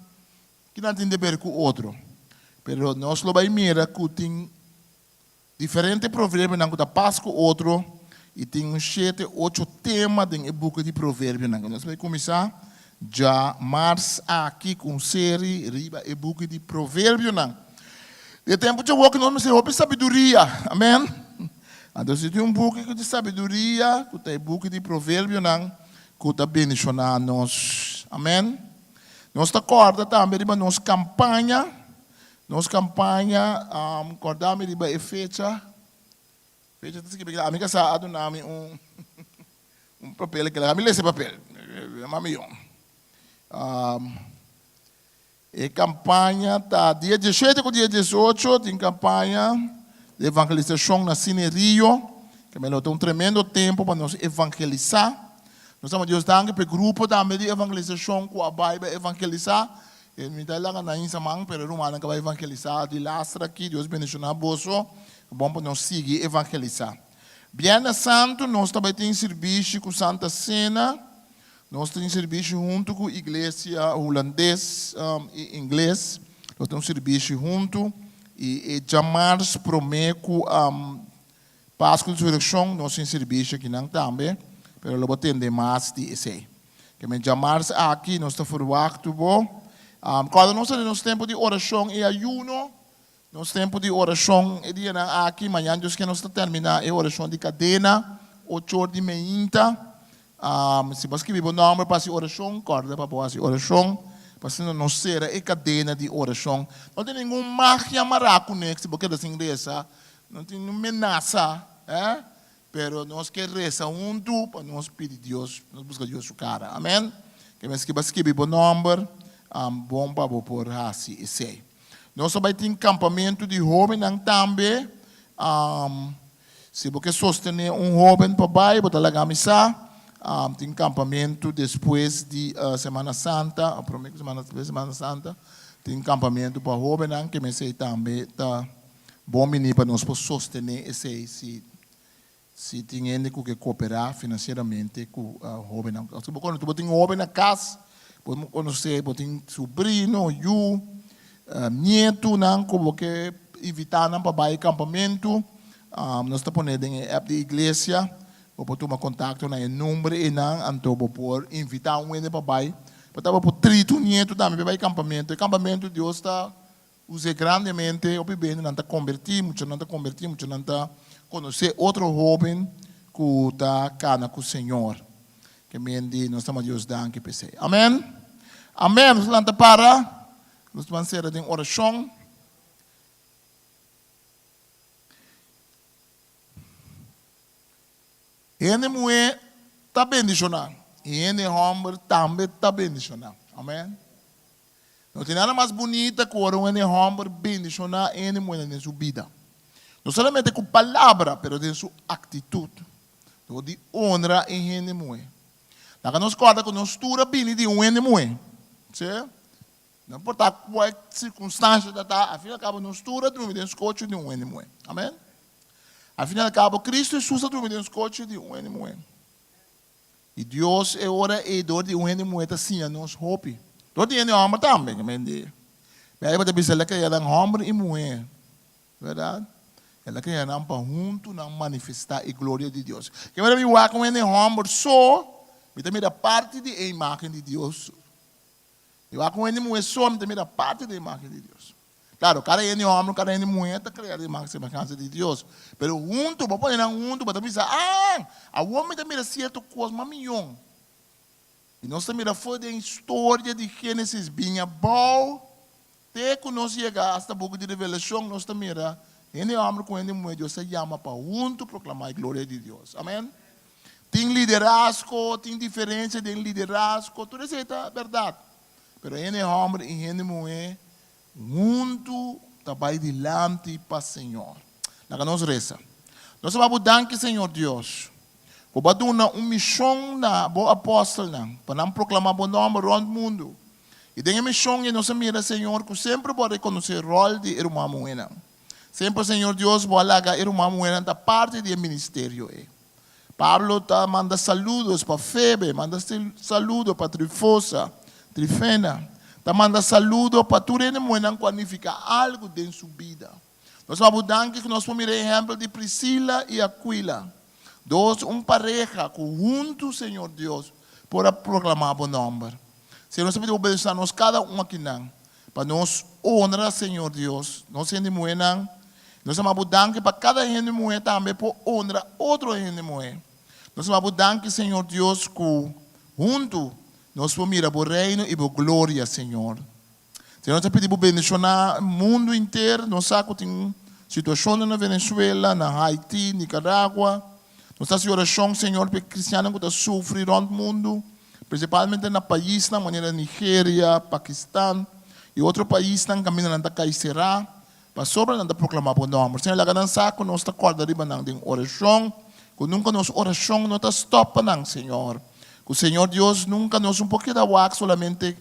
ki nan tin deber ku otro. Pero nos lo bai mira ku tin Diferente proverbionan ku ta pas ku otro i tin un shete ocho tema den e buki di Proverbionan. Nos bai kuminsá djamars aki ku un seri riba e buki di Proverbionan. Di e tempu djawoki nos mester hopi sabiduria. Amen. Anto si tin un buki ku di sabiduria ku ta e buki di Proverbionan ku ta bendishoná nos. Amen. Nos ta kòrda tambe riba nos kampaña Nos campaña, corda mi riba e fecha, fecha ta skibi ami casa a duna mi un un papel, kila mi lesa e papel, mami yon. E campaña ta dia diesshete cu dia diesocho tin campaña di evangelisacion na Cine Rio, ke me lo ta un tremendo tempo pa nos evangelisa. Nos ta Dios danki pa e grupo tambe di evangelisacion cu a bay pa evangelisa. E mi ta laga nan insa man, pero e rumannan ka bai evangelisá di lastra aki. Dios bendishoná boso. Ta bon pa nos sigui evangelisá. Bièrnè Santu nos ta bai tin sirbishi ku Santa Sena. Nos tin sirbishi huntu ku iglesia hulandes i ingles. Nos tin un sirbishi huntu. I e djamars promé ku Pasku di Resurekshon nos tin sirbishi akinan tambe, pero lo bo tende mas di esei. Ke men djamars aki nos ta ferwachtu bo. Kòrda nos ta den nos tempu di orashon i ayuno. Nos tempu di orashon e dianan aki, mañan Dios ke nos ta terminá e orashon di kadena, ocho or di meinta. Si bo a skibi bo nòmber pa hasi orashon, kòrda pa bo hasi orashon, pa asina no sera e kadena di orashon. No tin ningun magia mará kuné si bo keda sin resa, no tin ningun menasa, eh. Pero nos ke resa huntu pa nos pidi Dios, nos buska Dios su kara. Amen. Ke mes ke bo a skibi bo nòmber, bon pa bo por hasi esei. Nos a bai tin kampamentu di hóbennan tambe. Si bo ke sostené un hóben pa bai, bo ta laga mi sa. Tin kampamentu despues di Semana Santa, promé ku semana, despues di Semana Santa, tin kampamentu pa hóbennan, ke mes ei tambe ta bon bini pa nos por sostené esei si si tin hende ku ke kooperá finansieramente ku hóbennan. Pasobra bo konosé, bo tin hóben na kas, bo konosé, bo tin subrino, yu, nietunan ku bo ke invitá nan pa bai kampamentu, nos ta pone den e app di iglesia, bo por tuma kontakto na e number einan, anto bo por invitá un hende pa bai, pa ta bo por trite un nietu tambe pa bai kampamentu. E kampamentu Dios ta Us'é grandemente, hopi bendenan ta kombertí, muchanan ta kombertí, muchanan ta konosé otro hóben ku ta kana ku Señor. Ke men di nos ta manda Dios danki p'esei. Amèn. Amèn. Nos lanta para, nos ban sera den orashon. Hende muhé ta bendishoná i hende hòmber tambe ta bendishoná. Amèn. No tin nada mas bunita ku ora un hende hòmber bendishoná e hende muhé den su bida. No solamente ku palabra, pero den su aktitut. Dor di onra e hende muhé. Laga nos kòrda ku nos tur a bini di un hende muhé. Sí. No importá kua sirkunstansia ta ta, al fin i al kabo nos tur a drumi den skochi di un hende muhé. Amèn. Al fin i al kabo Kristu Hesus a drumi den skochi di un hende muhé. I Dios e ora ei dor di un hende muhé ta siña nos hopi. Dor di hende hòmber tambe, ke men di. Beibel ta bisa el a krea nan hòmber i muhé, bèrdat? El a krea nan pa huntu nan manifestá e gloria di Dios. Ke manera mi wak un hende hòmber so, mi ta mira parti di e imágen di Dios. Mi wak un hende muhé so, mi ta mira parti di e imágen di Dios. Claro, cada hende homber, cada hende muher ta crea den imagen semehansa di Dios. Pero hunto, bo pone nan hunto, bo ta bisa, ah, awor mi ta mira cierto cos mas miyon. Y nos ta mira for den historia di Genesis bin abao, te cu nos yega hasta buki di Revelacion, nos ta mira hende homber cu hende muher Dios ta yama pa hunto proclama e gloria di Dios. Amen. Tin liderazgo, tin diferencia den liderazgo, tur esey ta berdad. Pero hende homber y hende muher Huntu ta bai dilanti pa Señor. Laga nos resa. Nos ta ba bo danki, Señor Dios. Ku bo a duna un mishon na bo apòstelnan pa nan proklamá bo nòmber rònt mundu. I den e mishon ei nos a mira, Señor, ku semper bo a rekonosé ròl di e ruman muhénan. Semper, Señor Dios, bo a laga e ruman muhénan ta parti di e ministerio ei. Pablo ta manda saludos pa Febe, manda saludo pa Trifosa, Trifena, ta manda saludo pa tur hende muhénan ku a nifiká algu den su bida. Nos ta bo danki ku nos por mira e ehèmpel di Prisila i Aquila, dos un pareha ku huntu, Señor Dios, por a proklamá bo nòmber. Señor, nos ta pidi bo bendishoná nos kada un akinan, pa nos honra, Señor Dios, nos hende muhénan. Nos ta bo danki pa kada hende muhé tambe por honra otro hende muhé. Nos ta bo danki, Señor Dios, ku huntu nos por mira bo reino i bo gloria, Señor. Señor, nos ta pidi bo bendishoná mundu inter. Nos sa ku tin situashonnan na Venezuela, na Haiti, Nicaragua. Nos ta hasi orashon, Señor, pa e kristiannan ku ta sufri rònt mundu, prinsipalmente na paisnan manera Nigeria, Pakistan i otro paisnan kaminda nan ta kai será pasobra nan ta proklamá bo nòmber. Señor, laga nan sa ku nos ta kòrda riba nan den orashon, ku nunka nos orashon no ta stòp pa nan, Señor. Ku Señor Dios nunka nos un por keda wak solamente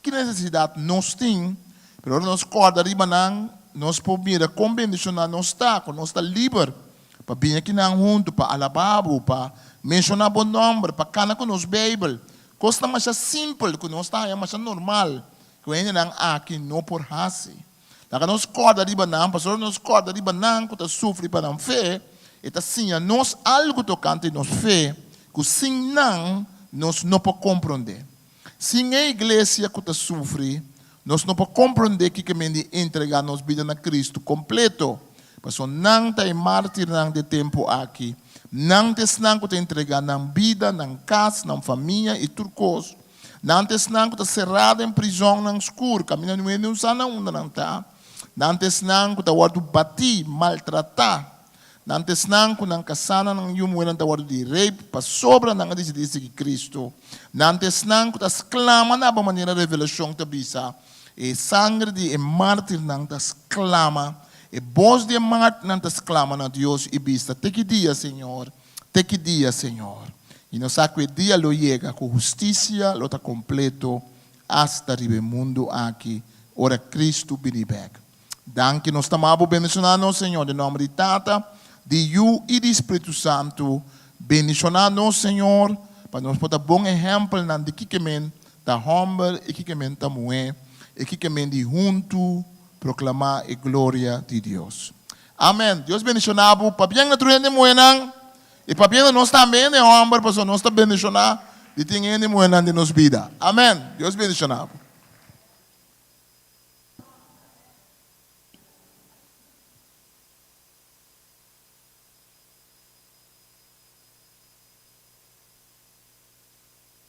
Ki nesesidat nos tin? Pero ora nos kòrda riba nan, nos por mira kon bendishoná nos ta, ku nos ta liber pa bini akinan huntu, pa alabá bo, pa menshoná bo nòmber, pa kana ku nos Beibel. Kosnan masha simpel ku nos ta haña masha normal ku hendenan aki no por hasi. Laga nos kòrda riba nan, pasobra ora nos kòrda riba nan ku ta sufri pa nan fe, e ta siña nos algu tokante nos fe ku sin nan nos no por komprondé. Sin e iglesia ku ta sufri, nos no por komprondé kiko men di entregá nos bida na Kristu kompleto, pasobra nan ta e mártirnan di e tempu aki. Nan ta esnan ku ta entregá nan bida, nan kas, nan famia i tur kos. Nan ta esnan ku ta será den prizònnan skur, kaminda niun hende no sa na unda nan ta. Nan ta esnan ku ta wòrdu batí, maltratá. Nan ta esnan ku nan kasánan, nan yu muhénan ta wòrdu di rape pasobra nan a disidí sigui Kristu. Nan ta esnan ku ta sklama na bo manera Revelashon ta bisa, E sangre di e mártirnan ta sklama, e bos di e mártirnan ta sklama na Dios i bisa, Te ki dia, Señor? Te ki dia, Señor? I nos sa ku e dia lo yega ku hustisia lo ta kompleto asta riba e mundu aki ora Kristu bini bèk. Danki nos ta maba bo bendishoná nos, Señor, den nòmber di Tata, di Yu i di Spritu Santu. Bendishoná nos, Señor, pa nos por ta bon ehèmpelnan di kiko men ta hòmber i kiko men ta muhé i kiko men di huntu proklamá e gloria di Dios. Amen. Dios bendishoná bo. Pabien na tur hende muhénan i pabien na nos tambe hende hòmber pasobra nos ta bendishoná di tin hende muhénan den nos bida. Amen. Dios bendishoná bo.